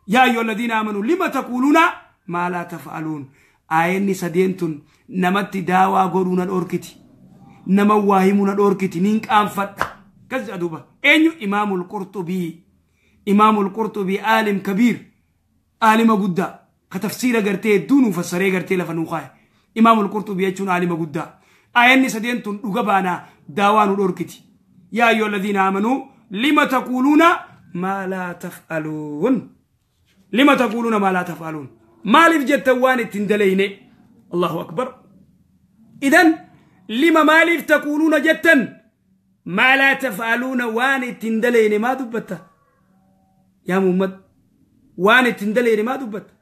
S1: yaa ayyuha alladhiina aamanu lima taquuluuna maa laa taf'aluun. Aayanni sadeen tun namatti daawaa godhuu na dhorkiti, nama waa himuu na dhorkiti, nin qaanfadha kas jedha duuba. Eenyu? Imaamul Qurxubii. Imaamul Qurxubii aalim kabiir, aalima guddaa ka tafsiira gartee hedduu nuu fassaree gartee lafa nuu kaa'e. Imaamul Qurxubii jechuun aalima guddaa. Aayanni sadeen tun dhuga baanaa daawaa nu dhorkiti. Yaa ayyuha alladhiina aamanuu lima taquuluuna maa laa taf'aluun? Lima taquuluuna maa laa taf'aluun? Maaliif jettan waan ittiin daleyne? Allahu akbar. Idan lima, maaliif, taquuluuna jettan, maa laa taf'aluuna, waan ittiin daleyne maa dubbatta? Yaa Muhammad, waan ittiin daleyne maa dubbatta?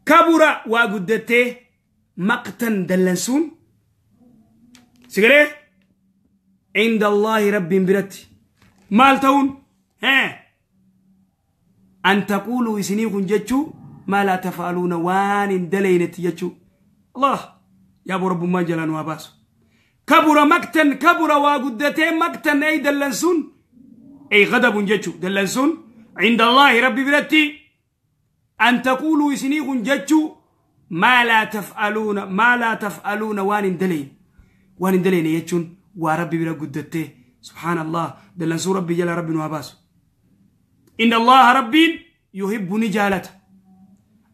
S1: Kabura, waa guddattee, maqtan, dallansuun sigalee, cinda Allaahi, rabbiin biratti maal ta'uun? An taquuluu, isinii kun jechuu, maa laa tafaaluuna, waan hin daleynetti jechuu. Allah, yaaboo rabbummaan jalaa nu haa baasu. Kabura maqtan, kabura waa guddatee, maqtan ay dallansuun, ay gadabun jechuu, dallansuun, cinda Allaahi, rabbi biratti, an taquuluu, isinii kun jechuu, maa laa taf'aluuna, maa laa taf'aluuna, waan hin daleyne. Waan hin daleyne jechuun waa rabbi bira guddattee. Subhaanallah, dallansuu rabbi jala rabbi nu haa baasu. Inna Allaha, rabbiin, yuhibbu, ni jaalata,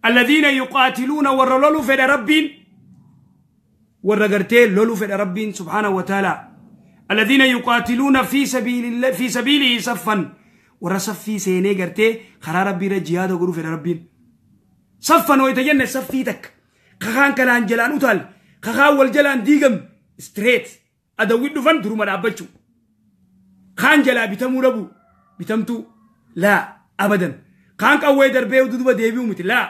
S1: alladhiina yuqaatiluuna, warra lolu fedha rabbiin, warra gartee lolu fedha rabbiin subhaanahu wa ta'ala, alladhiina yuqaatiluuna fi sabiilillah, fi sabiilihi saffan, warra saffii seenee gartee karaa rabbii irra jihaada godhu fedha rabbiin. Saffan wayita jenne, saffii takka kakaan kanaan jalaan utaal, Kakaa wal jalaan diigamne straight adawwi dhufan duruma dhaabbachuu. Kaan jalaa bitamuu dhabu bitamtuu laa abadan. Kaan qawwee darbee duduba deebi'u miti laa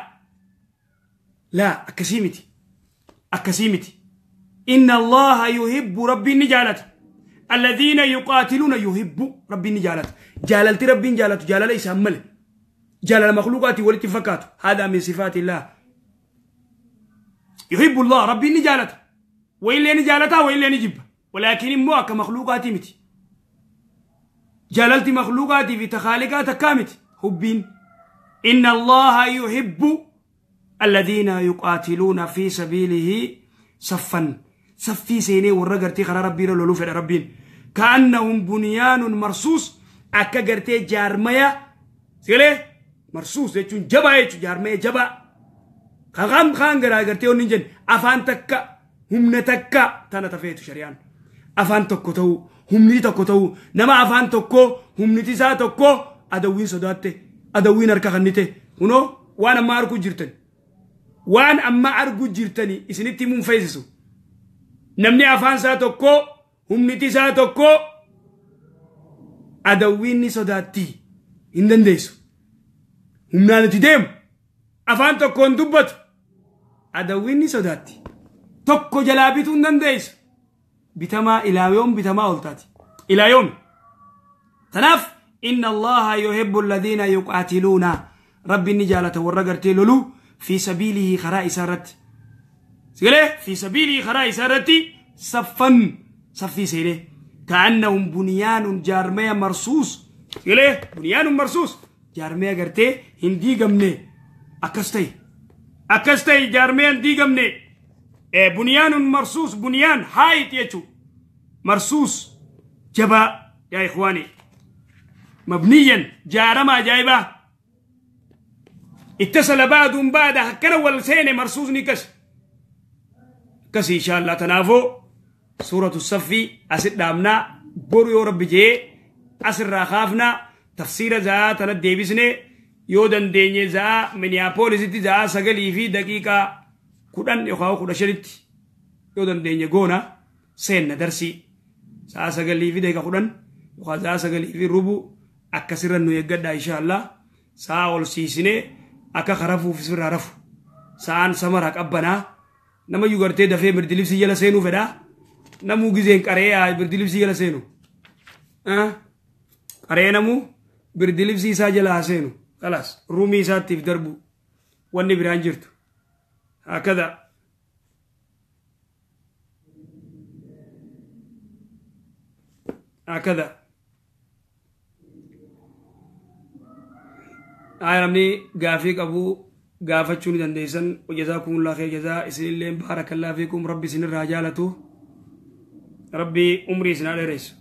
S1: laa akkasii miti akkasii miti. Inna Allaha yuhibbu rabbiin ni jaalata. Alladhiina yuqaatiluuna yuhibbu rabbiin ni jaalata. Jaalalti rabbiin jaalatu jaalala isaan male. Jaalala makhluuqaatii walitti fakkaatu. Haadaa min sifaatillah. Yuhibbu Allah rabbiin ni jaalata. Wayillee ni jaalataa wayillee ni jibba. Walaakin immoo akka makhluuqaatii miti. Jaalalti makhluuqaatii fi takhaaliqaa takkaa miti. Hubbiin. Inna Allaha yuhibbu alladhiina yuqaatiluuna fi sabiilihi saffan. Saffii seenee warra gartee karaa rabbiirra loluu fedha rabbiin. Kaannahum bunyaanun marsuus akka gartee jaarmaya sigalee marsuus jechuun jabaa jechuun jaarmaya jabaa. Kakaan kaan garaa gartee onni hin jenne afaan takka humna takka tana tafeetu shari'aan. Afaan tokko ta'uu humni tokko ta'uu nama afaan tokko humniti isaa tokko adawwiin sodaatte adawwiin harka kannite kunoo waan amma arguu jirtan waan amma arguu jirtani isinitti himuun feesisu. Namni afaan isaa tokko humniti isaa tokko adawwiin ni sodaatti hin dandeessu. Humnaan itti deemu afaan tokkoon dubbatu adawwiin ni sodaatti. Tokko jalaa bituu hin dandeessu. Bitamaa ilaa yoom bitamaa ol taati. Ilaa yoom. Tanaaf inna Allaha yuhibbu alladhiina yuqaatiluuna rabbiin ni jaalata warra gartee loluu fi sabiilihi karaa isaa irratti. Sigalee fi sabiilihi karaa isaa irratti saffan saffii seenee kaannahum bunyaanun jaarmaya marsuus. Sigalee bunyaanun marsuus jaarmaya gartee hin diigamne akkas ta'e akkas ta'e jaarmaya hin diigamne. Bunyaanun marsuus bunyaan haayit jechuun marsuus jabaa yaa ikhwaani mabniyan jaarama ajaa'ibaa. Ittasala ba'duun ba'da akkana wal seene marsuusni kas akkasii inshaallah. Tanaafuu suuratu saffii asit dhaabnaa boru yoo rabbi jee asirraa kaafnaa tafsiira za'aa tana deebisne yoo dandeenye za'aa Minneapolisitti za'aa 9:10 yookaan 15tti yoo dandeenye goona seenna darsii sa'a 9:10 yookaan sa'a 9:15 akkasirra nu eeggadhaa inshaallah. Sa'a ol siisinee akka karafuuf sirraa rafu sa'aan samara qabbanaa nama iyyuu gartee dafee birdilibsii jala seenuu fedhaa namuu gizeen qaree birdilibsii jala seenu qaree namuu birdilibsii isaa jala haa seenu khalaas ruumii isaattiif darbu wanni biraan jirtu hakada. Hakada. Namni gaafii qabu gaafachuu ni dandeessan. Jazaakumullah khayr jazaa isinillee baarakallahu fiikum rabbi isinirraa jaalatu rabbi umrii isin haa dheeressu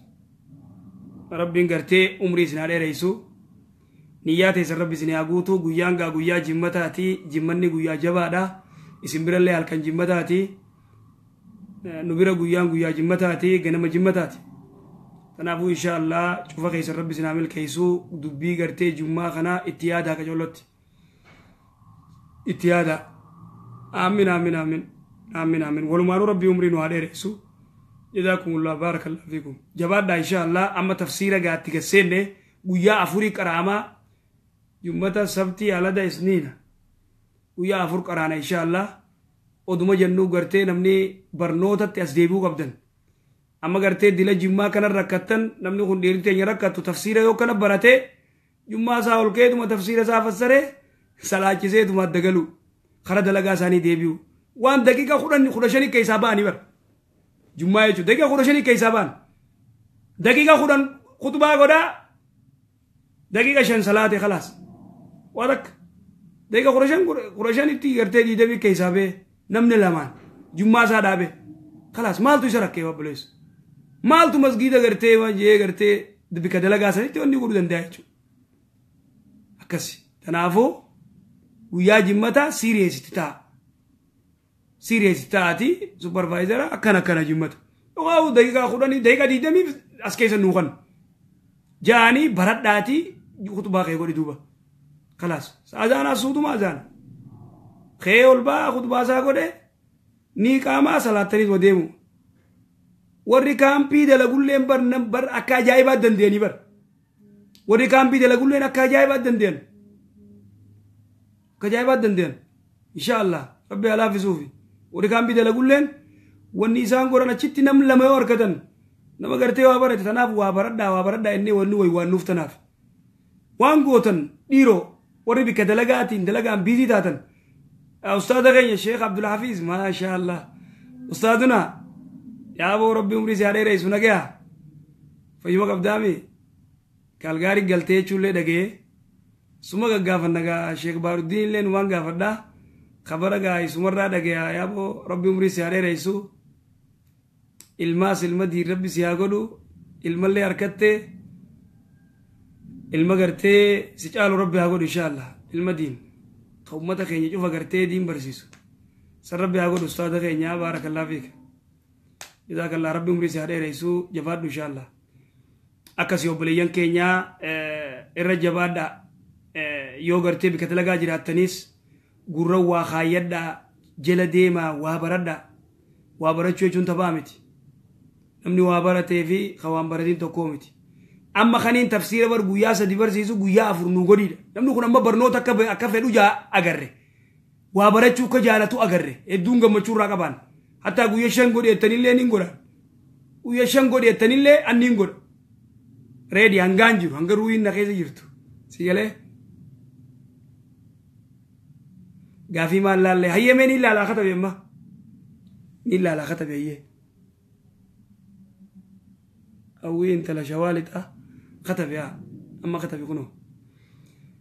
S1: rabbiin gartee umrii isin haa dheeressu niyyaa teessan rabbi isin haa guutu. Guyyaan gaa guyyaa jimmataati jimmanni guyyaa jabaadha isin birallee halkan jimmataati nu bira guyyaan guyyaa jimmataati ganama jimmataati. Kanaafuu inshaallah cufa keessan rabbi isin haa milkeessu dubbii gartee jummaa kana itti yaadaa qacollotti itti yaadaa. Aamin aamin aamin aamin aamin. Walumaanuu rabbi umrii nu haa dheeressu. Jazaakumullah baarakallahu fiikum. Jabaadhaa inshaallah. Amma tafsiira gaatti gasseenne guyyaa 4 qaraamaa jummata sabtii alada isniina guyyaa 4 qaraana inshaallah. Oduma jennuu gartee namni barnootatti as deebi'uu qabdan. Amma gartee dila jimmaa kana rakkattan namni kun dhiirri teenya rakkattu tafsiira yoo kana barate jummaa isaa ol ka'eetuma tafsiira isaa fassaree salaachiseetuma adda galu kara dalagaa isaanii deebi'u. Waan daqiiqa 10 15 keessaa ba'anii bara jummaa jechuudha. Daqiiqa 15 keessaa ba'an daqiiqa 10 khutbaa godhaa daqiiqa 5 salaate khalaas waan akka daqiiqa 15 itti gartee 20 keessaa ba'e namni lamaan jummaa isaa dhaabe khalaas maaltu isa rakkee obboleessu maaltu masgiida gartee waan jee gartee bika dalagaa sanitti wanni godhuu danda'a jechuudha. Akkasi kanaafuu guyyaa jimmataa siiriyeesitti ta'a. Siiriyeesitti ta'aati supervaayizara akkana akkana jimmata. Yookaan daqiiqaa 10 daqiiqaa 20 as keessa nuu kan ja'anii baradhaatii khutbaa kee godhi duuba. Khalaas azaanaa suutuma azaana. Kee ol baa khutbaa isaa godhe
S2: Ni qaamaa salaattaniis deemu. Warri kaampii dalagulleen bar bar akka ajaa'ibaa dandeenii bar. Warri kaampii dalagulleen akka ajaa'ibaa dandeen. Akka ajaa'ibaa dandeen. Insha Allah rabbi haa laaffisuufi. Warri kaampii dalagulleen wanni isaan godhan achitti nam lama yoo argatan nama gartee waa barate tanaaf waa baradhaa inni wanni wayi waan nuuf tanaaf. Waan gootan dhiiroo warri bikka dalagaatiin dalagaan biizii taatan. Ustaada keenya Sheekh Abdul Hafiz maasha Allah. Ustaaduna yaaboo rabbi umrii si haa dheeressu nagaya. Fayyuma qabdaami Kaalgaarii galtee jechuullee dhaga'ee suma gaggaafanna gaa Sheekh Baaruddiin illee numaan gaafadhaa. Khabara gaa isumarraa dhagaya yaaboo rabbi umrii si haa dheeressu. Ilmaas ilma diin rabbi si haa godhu. Ilmallee harkattee ilma gartee si caalu rabbi haa godhu insha Allah. Ilma diin. Ka ummata keenya cufa gartee diin barsiisu. San rabbi haa godhu ustaada keenya baarakallah fiika. Jazaakallah rabbi umrii si haa dheeressu jabaadhu insha Allah. Akkasii obboleeyyan keenyaa irra jabaadhaa yoo gartee bikka dalagaa jiraattanis gurra waa kaayyadhaa jala deemaa waa baradhaa. Waa barachuu jechuun taphaa miti. Namni waa baratee fi kan waan baratiin tokkoo miti. Amma kaniin tafsiira bar guyyaa 3 barsiisu guyyaa 4 nu godhiidha. Namni kun amma barnoota akka fedhu agarre. Waa barachuu akka jaalatu agarre. Hedduun gammachuu irraa qabaan. Hattaa guyyaa 5 godheettanillee ni godhan. Guyyaa 5 godheettanillee anni hin godha. Reedi hangaan jiru hanga ruuhiin na keessa jirtu. Si galee? Gaafii maal laallee hayyee mee ni ilaalaa katabe amma. Ni ilaalaa katabe hayyee. Hawwii intala shawaalixaa katabe haa amma katabe kunoo.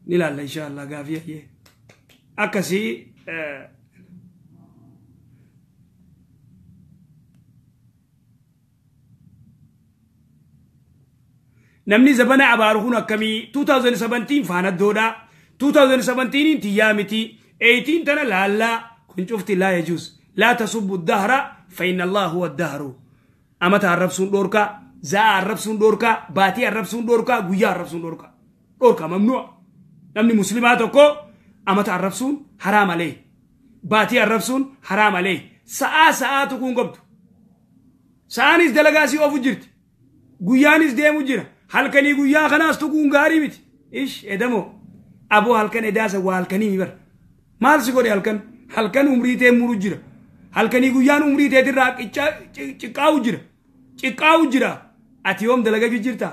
S2: Ni ilaalla insha Allah gaafii hayyee. Akkasii namni zabana abaaru kun akkamii 2017 faanaddoodha 2017 tiyyaa miti 18 tana laallaa kun cufti laa yajuus laa tasubbu dahra fa inna Allah huwa dahru. Amata arrabsuun dhoorkaa, za'a arrabsuun dhoorkaa, baatii arrabsuun dhoorkaa, guyyaa arrabsuun dhoorkaa. Dhoorkaa mamnu'a. Namni muslimaa tokko amata arrabsuun haraam alee, baatii arrabsuun haraam alee, sa'aa sa'aa tuquun qabdu. Sa'aanis dalagaa si oofu jirti, guyyaanis deemu jira. Halkanii guyyaa kanaas tuquun gaarii miti. Ish edamoo aboo halkan edaasa waa halkanii mi bar. Maal si godhe halkan? Halkan umrii tee muru jira. Halkanii guyyaan umrii teetirraa ciqqaa'u jira. Ciqqaa'u jira. Ati yoom dalagachuu jirta?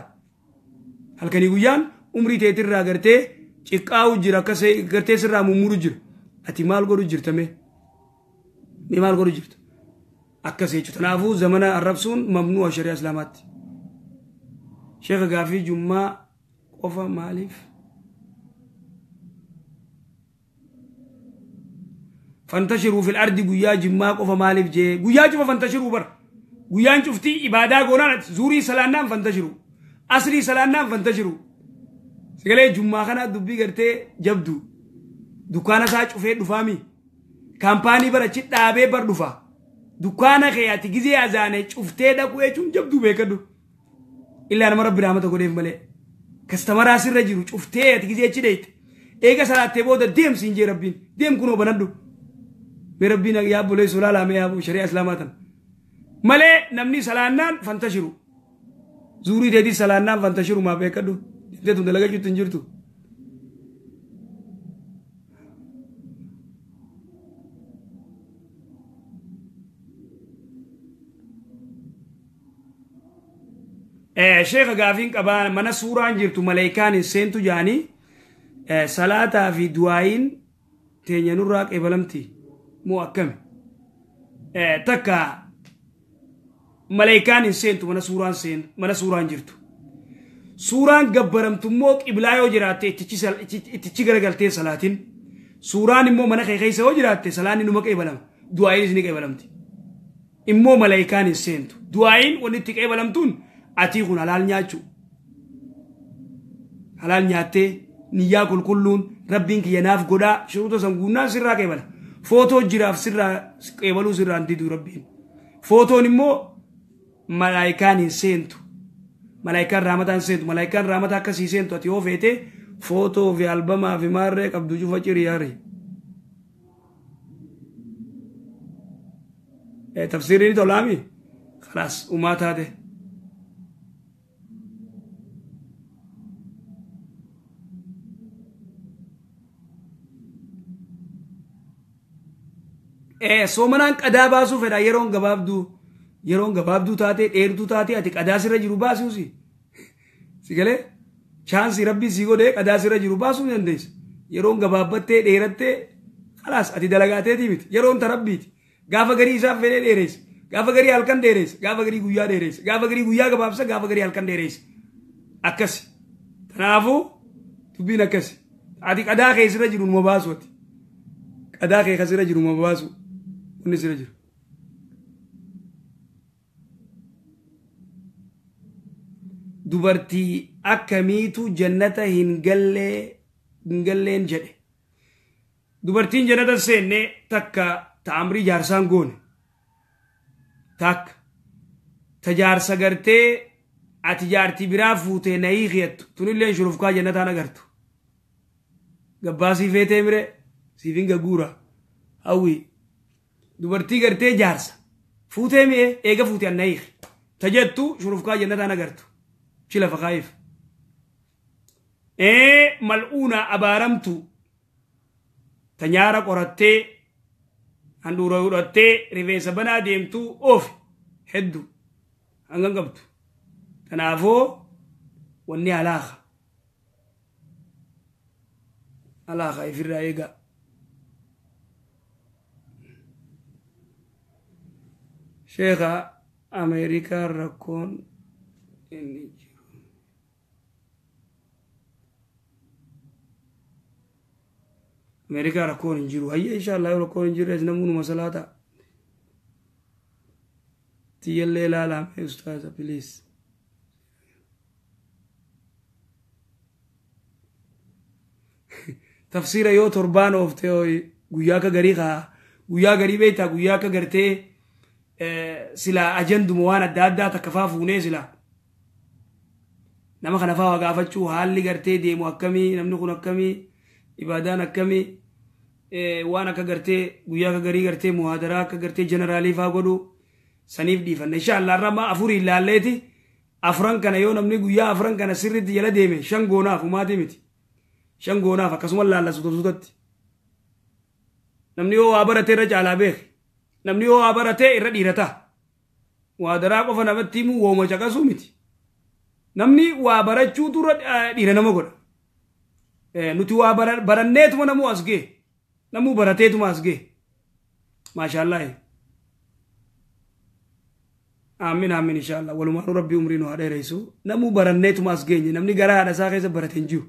S2: Halkanii guyyaan umrii teetirraa gartee ciqqaa'u jira akka gartee sirraa mummuru jira. Ati maal godhu jirta mee? Mee maal godhu jirta? Akkas jechuudha. Kanaafuu zamana arrabsuun mamnu'a shari'a islaamaatti. Sheekha gaafii jummaa qofa maaliif? Fantashiruu fil ardi guyyaa jimmaa qofa maaliif jee? Guyyaa cufa fantashiruu bar. Guyyaan cuftii ibaadaa goonaan zuurii salaannaan fantashiruu. Asrii salaannaan fantashiruu. Sagalee jummaa kana dubbii gartee jabdu. Dukkaana isaa cufee dhufaami. Kaampaanii bara achi dhaabee bar dhufa. Dukkaana kee ati gizee azaane cuftee dhaqu jechuun jabduu beekadhu. Illaa nama rabbi rahmata godheef malee. Kastamaraa sirra jiru cuftee ati gizee achi dheeyte. Eega salaattee booda deemsi hin jee rabbiin. Deem kunoo banadhu. Mee rabbiin yaa obboleessu laalaa mee yaa shari'a islaamaa tana. Malee namni salaannaan fantashiru. Zuurii teetii salaannaan fantashiru maa beekadhu. Deemtee tun dalagachuutti hin jirtu. Sheekha gaafiin qabaa mana suuraan jirtu malaayikaan hin seentu jaanii salaataa fi du'aayiin teenya nurraa qeebalamti moo akkami? Takka malaayikaan hin seentu mana suuraan seentu mana suuraan jirtu. Suuraan gabbaramtu immoo qiblaa yoo jiraatte ittichi garagaltee salaatiin. Suuraan immoo mana kee keessa yoo jiraatte salaanni numa qeebalama. Du'aayiinis ni qeebalamti. Immoo malaayikaan hin seentu. Du'aayiin wanni itti qeebalamtuun ati kun halaal nyaachuu. Halaal nyaattee niyyaa qulqulluun rabbiin kiyya naaf godhaa shuruuta san guunnaan sirraa qeebala. Footoo jiraaf sirraa qeebaluu sirraan diduu rabbiin. Footoon immoo malaayikaan hin seentu. Malaayikaan raamataa hin seentu. Malaayikaan raamataa akkasii seentu ati yoo feete footoo fi albamaa fi maarree qabdu cufa ciriyaare. Tafsiirri ni tolaami? Khalaas umaa taate. Soomanaan qadaa baasuu fedha yeroon gabaabduu taate dheertuu taate ati qadaa sirra jiru baasuusi. Si galee chaansii rabbii sii godhee qadaa sirra jiru baasuu ni dandeessa. Yeroon gabaabbattee dheerattee khalaas ati dalagaateetii miti yeroon ta rabbiiti. Gaafa garii isaaf fedhee dheereessa. Gaafa garii halkan dheereessa. Gaafa garii guyyaa dheereessa. Gaafa garii guyyaa gabaabsa. Gaafa garii halkan dheereessa. Akkasi. Kanaafuu dubbiin akkasi. Ati qadaa kee sirra jiru numa baasu ati. Qadaa kee sirra jiru numa baasu. Inni sirra jiru. Dubartii akkamiitu jannata hin galleen jedhe. Dubartiin jannata seenne takka ta'amrii jaarsaan goone. Takka ta jaarsa gartee ati jaartii biraa fuutee nayii xiyattu tunillee shurufkaa jannataan agartu. Gabbaasii feetee mire siifin gaguura hawwi. Dubartii gartee jaarsa fuutee mi'e eega fuutee an nayii ta jettu shurufkaa jannataan agartu. Chila fakaayif. Mal'uuna abaaramtu ta nyaara qorattee handhuura godhattee rifeensa banaa deemtu oofi hedduu hangan qabdu. Kanaafuu wanni alaaka. Alaaka ifirraa eegaa. Sheekha Ameerikaa rakkoon inni jiru. Ameerikaa rakkoon hin jiru. Hayya inshallah yoo rakkoon hin jirre namoonni salaata. Tiyyallee ilaalaa mee ustaaza please. Tafsiira yoo torbaan ooftee guyyaa akka garii kaa guyyaa garii beektaa guyyaa akka gartee silaa ajanduma waan adda addaa takka faa fuunee silaa nama kana faa gaafachuu haalli gartee deemu akkamii namni kun akkamii ibaadaan akkamii waan akka gartee guyyaa akka garii gartee muhaadaraa akka gartee jeneraalii faa godhu saniif dhiifanna inshallah irra afurii ilaalleeti afran kana yoo namni guyyaa afran kana sirriitti jala deeme shan goonaaf humaatii miti. Shan goonaaf akkasuma laalla sutatti. Namni yoo waa baratee irra caalaa beeke. Namni yoo waa baratee irra dhiirata. Muhaadaraa qofa namatti himuu wooma caqasuu miti. Namni waa barachuutu irra dhiira nama godha. Nuti waa baranneetuma namuu as ga'e. Namuu barateetuma as ga'e. Maashaallah. Aamin aamin inshallah. Walumaanuu rabbii umrii nu haa dheeressu. Namuu baranneetuma as geenye. Namni gara haadha isaa keessa barate hin jiru.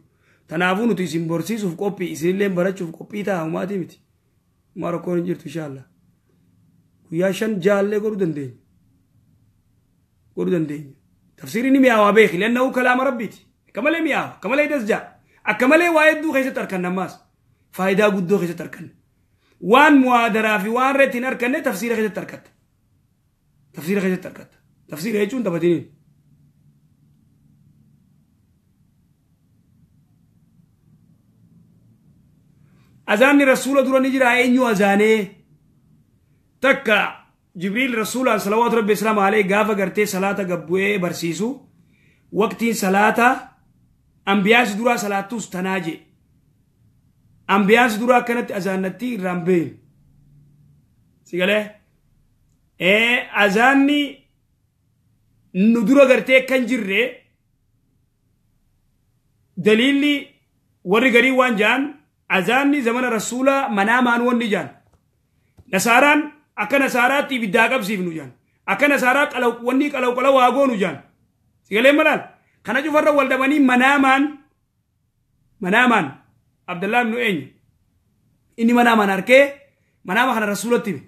S2: Kanaafuu nuti isin barsiisuuf qophii isinillee barachuuf qophii ta'a humaatii miti. Humaa rakkoon hin jirtu inshallah. Guyyaa 5 jaallee godhuu dandeenya. Godhuu dandeenya. Tafsiirri ni mi'aawaa beeki. Lannahu kalaama rabbiiti. Akka malee mi'aawa. Akka malee dasjaa. Akka malee waa hedduu keessatti arganna ammaas. Faayidaa guddoo keessatti arganna. Waan muhaadaraa fi waan irratti hin arganne tafsiira keessatti argatta. Tafsiira keessatti argatta. Tafsiira jechuun taphatiniin. Azaanni rasuula dura ni jira eenyu azaanee takka Jibriil rasuulaan salawaatu rabbi islaam alayhi gaafa gartee salaata gabbu'ee barsiisu waqtiin salaata ambiyaansi duraa salaattus tanaa jee ambiyaansi duraa akkanatti azaannatti irraan beeynu si galee azaanni nu dura gartee kan jirre daliilli warri garii waan ja'an azaanni zamana rasuula manaamaan wanni jaan nasaaraan akka nasaaraatti ibiddaa qabsiifnu jaan akka nasaaraa wanni qalaw qalaw waa goonu jaan si galee malaal kana cufarra wal dhabanii manaamaan Abdallah ibnu eenyu inni manaamaan harkee manaama kana rasuulatti hime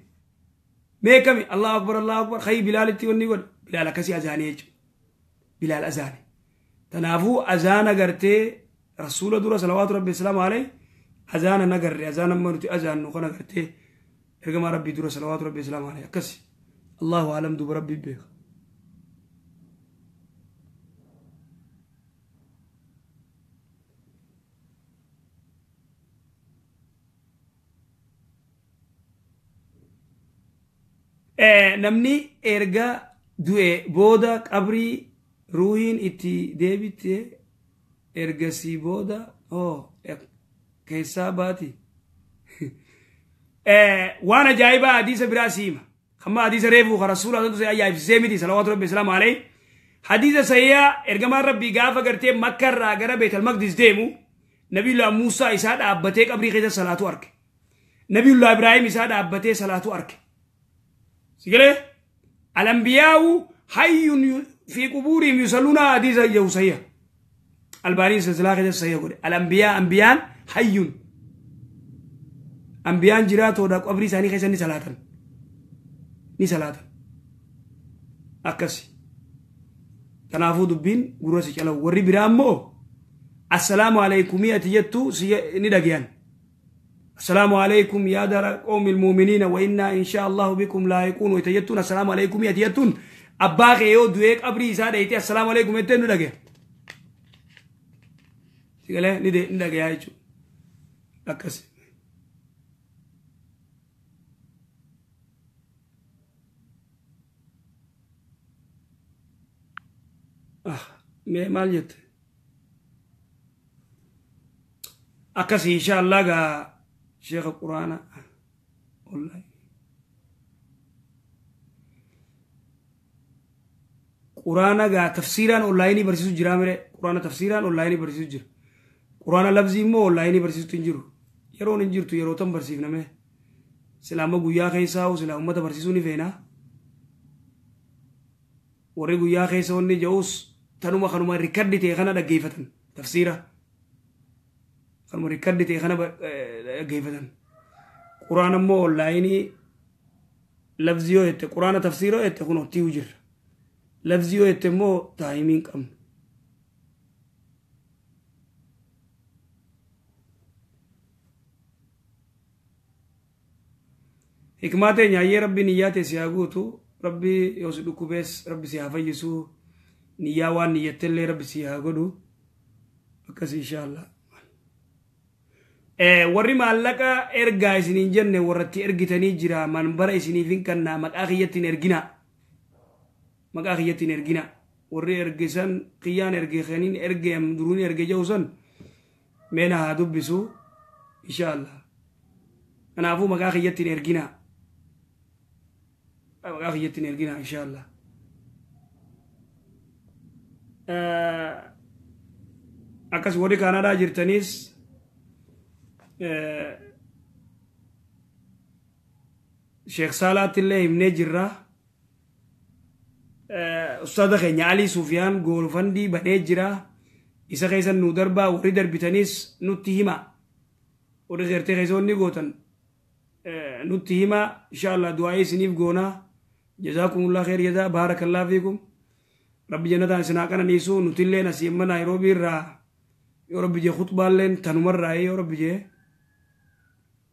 S2: mee kami Allahu akbar Allahu akbar khayii Bilaalitti wanni godhe Bilaal akkasii azaanii jechuudha Bilaal azaane tanaafuu azaana gartee rasuula dura salawaatu rabbi islaamu alayhi azaana nagarre azaana amma nuti azaannu kana gartee ergamaa rabbii dura salawaatu rabbi islaamu alayhi akkasi Allahu alam duba rabbii beeka. Namni erga du'e booda qabrii ruuhiin itti deebite ergasii booda keessaa baati. Waan ajaa'ibaa hadiisa biraa siima. Hamma hadiisa reefuu ka rasuula santu ajaa'ibsiisee miti salawaatu rabbi salaamu alayhi. Hadiisa sayyaa ergamaan rabbii gaafa gartee Makka irraa gara Beetal Maqdis deemu Nabiyullah Muusaa isaa dhaabbatee qabrii keessa salaatu arge. Nabiyullah Ibraahim isaa dhaabbatee salaatu arge. Sigalee al-anbiyaa'u hayyun fi qubuurihim yusalluuna hadiisa jedhu sayya. Albaaniin silsilaa keessa sayya godhe. Al-anbiyaa anbiyaan hayyun. Anbiyaan jiraatoodha qabrii isaanii keessa ni salaatan. Ni salaatan. Akkasi. Kanaafuu dubbiin gurra si calawu. Warri biraa immoo assalaamu alaykumii ati jettu ni dhagayan. Assalaamu alaykum yaa dara qawmi almu'miniina wa innaa insha Allahu bikum laahiquun wayta jettuun assalaamu alaykumii ati jettuun abbaa kee yoo du'ee qabrii isaa dhayitee assalaamu alaykum jettee ni dhagaya. Sigalee ni dhagaya jechuudha. Akkasi. Mee maal jette? Akkasi insha Allah gaa sheekha quraana wallahi. Quraana gaa tafsiiraan onlaayinii barsiisu jira mire quraana tafsiiraan onlaayinii barsiisu jira. Quraana labzii immoo onlaayinii barsiisutu hin jiru. Yeroon hin jirtu yeroo tan barsiifname. Sila amma guyyaa keessaa sila uummata barsiisuu ni feena. Warri guyyaa keessa wanni ja'us tanuma kanuma rikaddi ta'e kana dhaggeeffatan tafsiira. Kanuma rikaddi ta'e kana dhaggeeffatan. Quraana immoo onlaayinii labzii yoo jette quraana tafsiira yoo jette kun ottiiwu jirra. Labzii yoo jette immoo taayimii hin qabnu. Hikmaa teenya hayyee rabbi niyyaa ta'e si haa guutu. Rabbi yoo si dhukkubees rabbi si haa fayyisu. Niyyaa waan niyyattellee rabbi si haa godhu. Akkasii insha Allah. Warri maallaqa ergaa isiniin jenne warratti ergitanii jira manbara isiniif hin kannaa maqaa kiyyatti hin erginaa. Maqaa kiyyatti hin erginaa. Warri ergisan kiyyaan erge kaniin erge duruun erge jedhu san meena haa dubbisu insha Allah. Kanaafuu maqaa kiyyatti hin erginaa. Maqaa kiyyatti hin erginaa insha Allah. Akkas warri Kaanadaa jirtanis Sheekh Saalaatti illee himnee jirra. Ustaada keenya Alii Sufiyaan goolfandii banee jira. Isa keessan nu darbaa warri darbitanis nutti hima. Warri gartee keessa wanni gootan nutti hima. Insha Allah du'aa isiniif goona. Jazaakumullah khair jazaa baarakallahu fiikum. Rabbi jannataan isin haa qananiisu nutillee asii amma Naayiroobii irraa yoo rabbi jee khutbaalleen tanumarraa yoo rabbi jee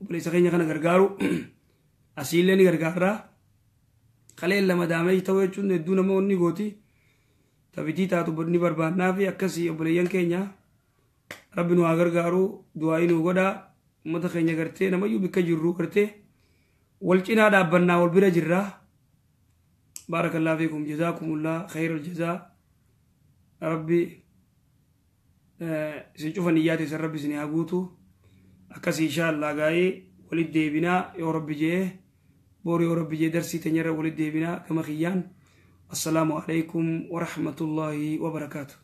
S2: obboleessa keenya kana gargaaru asiillee ni gargaarra. Kaleen lama daamee ta'uu jechuun hedduu nama wanni gooti. Tabitii taatu ni barbaannaa fi akkasii obboleeyyan keenya rabbi nu haa gargaaru du'aa'ii nu godhaa uummata keenya gartee namayyuu bikka jirru gartee wal cinaa dhaabbannaa wal bira jirra. Baarakallahu fiikum jazaakumullah khayral jazaa. Rabbi isin cufa niyyaa teessan rabbi isin haa guutu. Akkasii insha Allah gaa'ee walit deebinaa yoo rabbi jee boru yoo rabbi jee darsii teenyarra walit deebinaa gama kiyyaan. Assalaamu alaikum wa rahmatullahi wa barakaatuh.